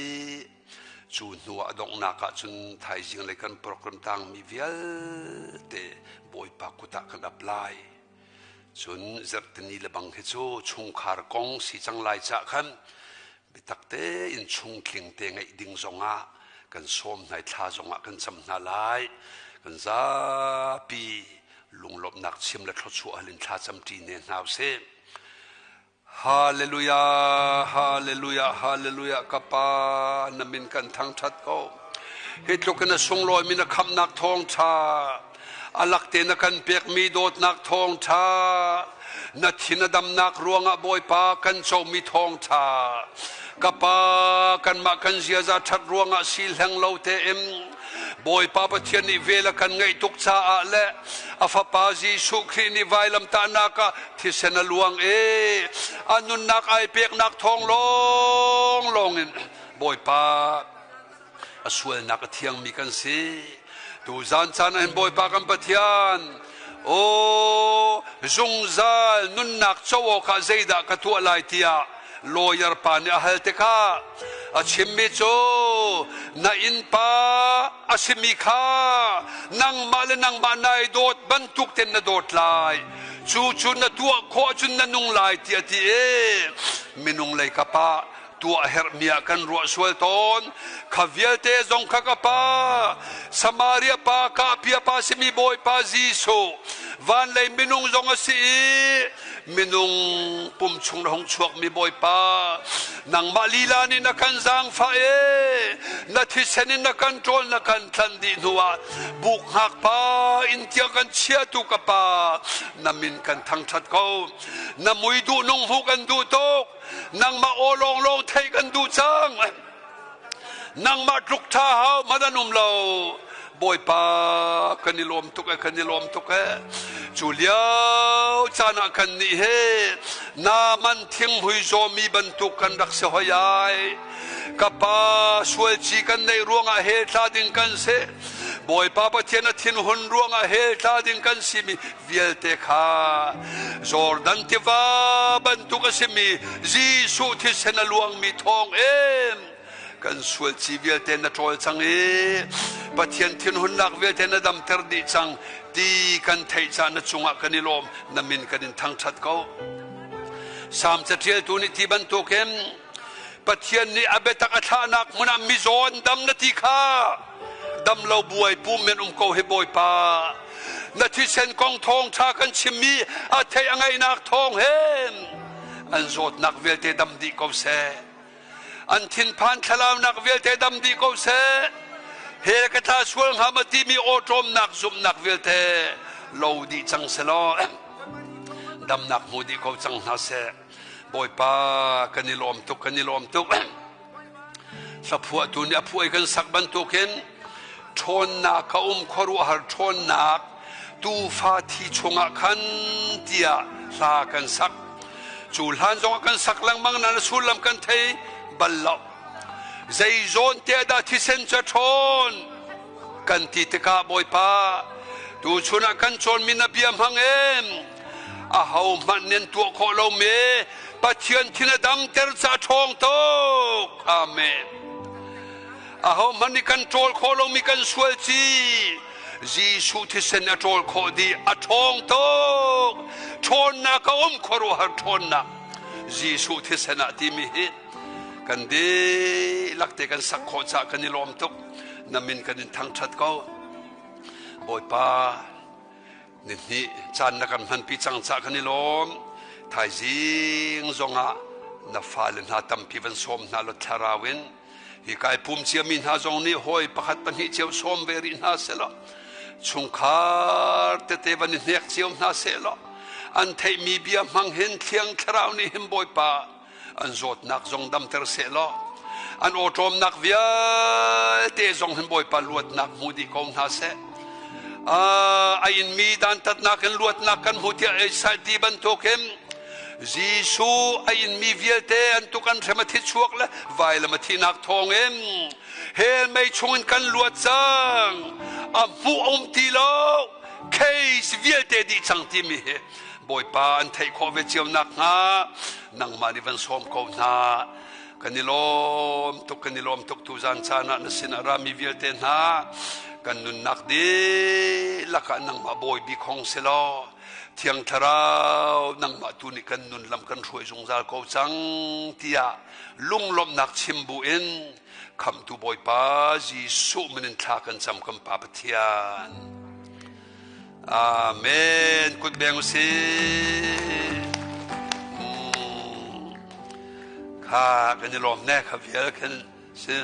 cu hnu ah a donghnak ah cun thaizing lei kan program tangmi vialte Bawipa kut ah kan ap lai. Cun zarhtini le bang hi cu chungkhar kong si cang lai cah khan biatak tein chungtling te ngeih ding zongah kan sawm hna i thla zongah kan cam hna lai. Kan zapi lunglawmhnak chim le thluachuah hal in thla camṭi ne hna usih. Hallelujah, hallelujah, hallelujah, ka pa na min kan thangṭhat ko. Hi tluk in a sunglawi mi na khamhnak thawngṭha, a lakte na kan pekmi dawtnak thawngṭha, na thin a damnak ruangah Bawipa kan comi thawngṭha, ka pa kanmah kan ziaza ṭhat ruangah si hleng lo tein Bawipa Pathian nih vel a kan ngeih tuk caah le a fapa Jesuh Khrih nih vailamtahnak ah thisen a luang i a nunnak ai peknak thawng lawnglawng in Bawipa a sualnak a thiangmi kan si. Tu zan caan ah hin Bawipa kan Pathian aw zungzal nunnak co awkah zeidah ka tuah lai tiah lawyer pa nih a hal tikah a chimmi cu na innpa a simi kha nangmah le nangmah nai dawt bantuk ten na dawt lai cu cu na tuah khawh cun na nung lai tiah a ti i minung lei kap ah tuah herhmi ah kan ruah sual tawn kha vialte zong kha ka pa Samaria pa kahpia pa simi Bawipa Jesuh van lei minung zong a si i minung pum chung na hung chuakmi Bawipa nangmah lila nih na kan zaangfah e na thisen in na kan ṭawl na kan tlanh dih hnuah buk hngak pa in tiang kan chiatu ka pa na min kan thangṭhat ko na mui duh nung hmuh kan duh tuk nangmah aw lawnglawng theih kan duh cang nangmah tluk ṭha hau hmanh an um lo Bawipa kan i lawm tuk e kan i lawm tuk e cu lio caan ah kan nih he naaman thinghmui zawmi bantuk kan rak si hoi ai ka pa sualci kan neih ruangah hell tla ding kan si Bawipa Pathian a thinhun ruangah hell tla ding kan simi vialte kha Jordan tiva bantuk a simi Jesuh thisen a luangmi thawng in. Kan sual ci vialte na ṭawl cang i Pathian thinhunnak vialte na damter dih cang ti kan theih caah na cungah kan i lawm, na min kan in thangṭhat ko. Salm caṭialtu nih ti bantukin Pathian nih a biatak a thlahnak hmun ah mizaw an dam na ti kha dam lo buai pum men um ko hi Bawipa. Na thisen kong thawngṭha kan chimmi a theih a ngaihnak thawng hen an zawtnak vialte dam dih ko seh. An thinphan thlalaunak vialte dam dih ko seh. Hell ka tla sual hnga ma timi awṭawmnak zumhnak vialte lo dih cang selaw damnak hmu dih ko cang hna seh. Bawipa kan i lawm tuk kan i lawm tuk. Hlaphuahtu nih a phuah i kan sak bantukin ṭhawnnak a um khuaruahhar ṭhawnnak tuufa thi chungah khan tiah hla kan sak. Cu hlan zongah kan sak lengmang nain a sullam kan thei bal lo. Zei zawn te dah thisen cu a ṭhawn kan ti tikah Bawipa tuchun ah kan cawnmi na bia hmang em aho hmanh nih an tuah khawh lomi Pathian thin a damter ca ṭhawng tuk. Amen. Aho hmanh nih kan ṭawl khawh lomi kan sual ci Jesuh thisen a ṭawl khawh dih a ṭhawng tuk. Ṭhawnnak a um khuaruahhar ṭhawnnak Jesuh thisen ah timi hi kan dihlak te kan sak khawh caah kan i lawm tuk. Na min kan in thangṭhat ko. Bawipa Nihnih caan na kan hmanpi cang caah kan i lawm. Thaizing zongah na fale hna tampi van sawm hna law thlarau in hi kai pum ciami hna zong nih hawi pakhat pahnih cio sawm ve rih hna selaw chungkhar tete van i hnek cio hna selaw an theihmi bia hmang hin thiang thlarau nih hin Bawipa an zawtnak zong damter sehlaw an awṭawmnak vialte zong hin Bawipa luatnak hmu dih ko hna seh. A inmi dantatnak in luatnak kan hmu tiah Isaiah ti bantukin Jesuh a inmi vialte an tuk an hrem a thi chuak le vailam a thihnak thawngin hell mei chungin kan luat cang a hmuh a um ti lo case vialte dih cang timi hi Bawipa an theih khawh ve cio nakhnga nangmah nih van sawm ko hna. Kan i lawm tuk, kan i lawm tuk tuzan caan ah na sinah rami vialte hna kan nunnak dihlak ah nangmah bawi bik hong si law Thiang Thlarau nangmah tu nih kan nun lam kan hruai zungzal ko cang tiah lunglawmhnak chim bu in Khamhtu Bawipa Jesuh min in thla kan cam kan Pa Pathian. Amen. Kut beng usih. Kha kan i lawm ne kha vial khin si.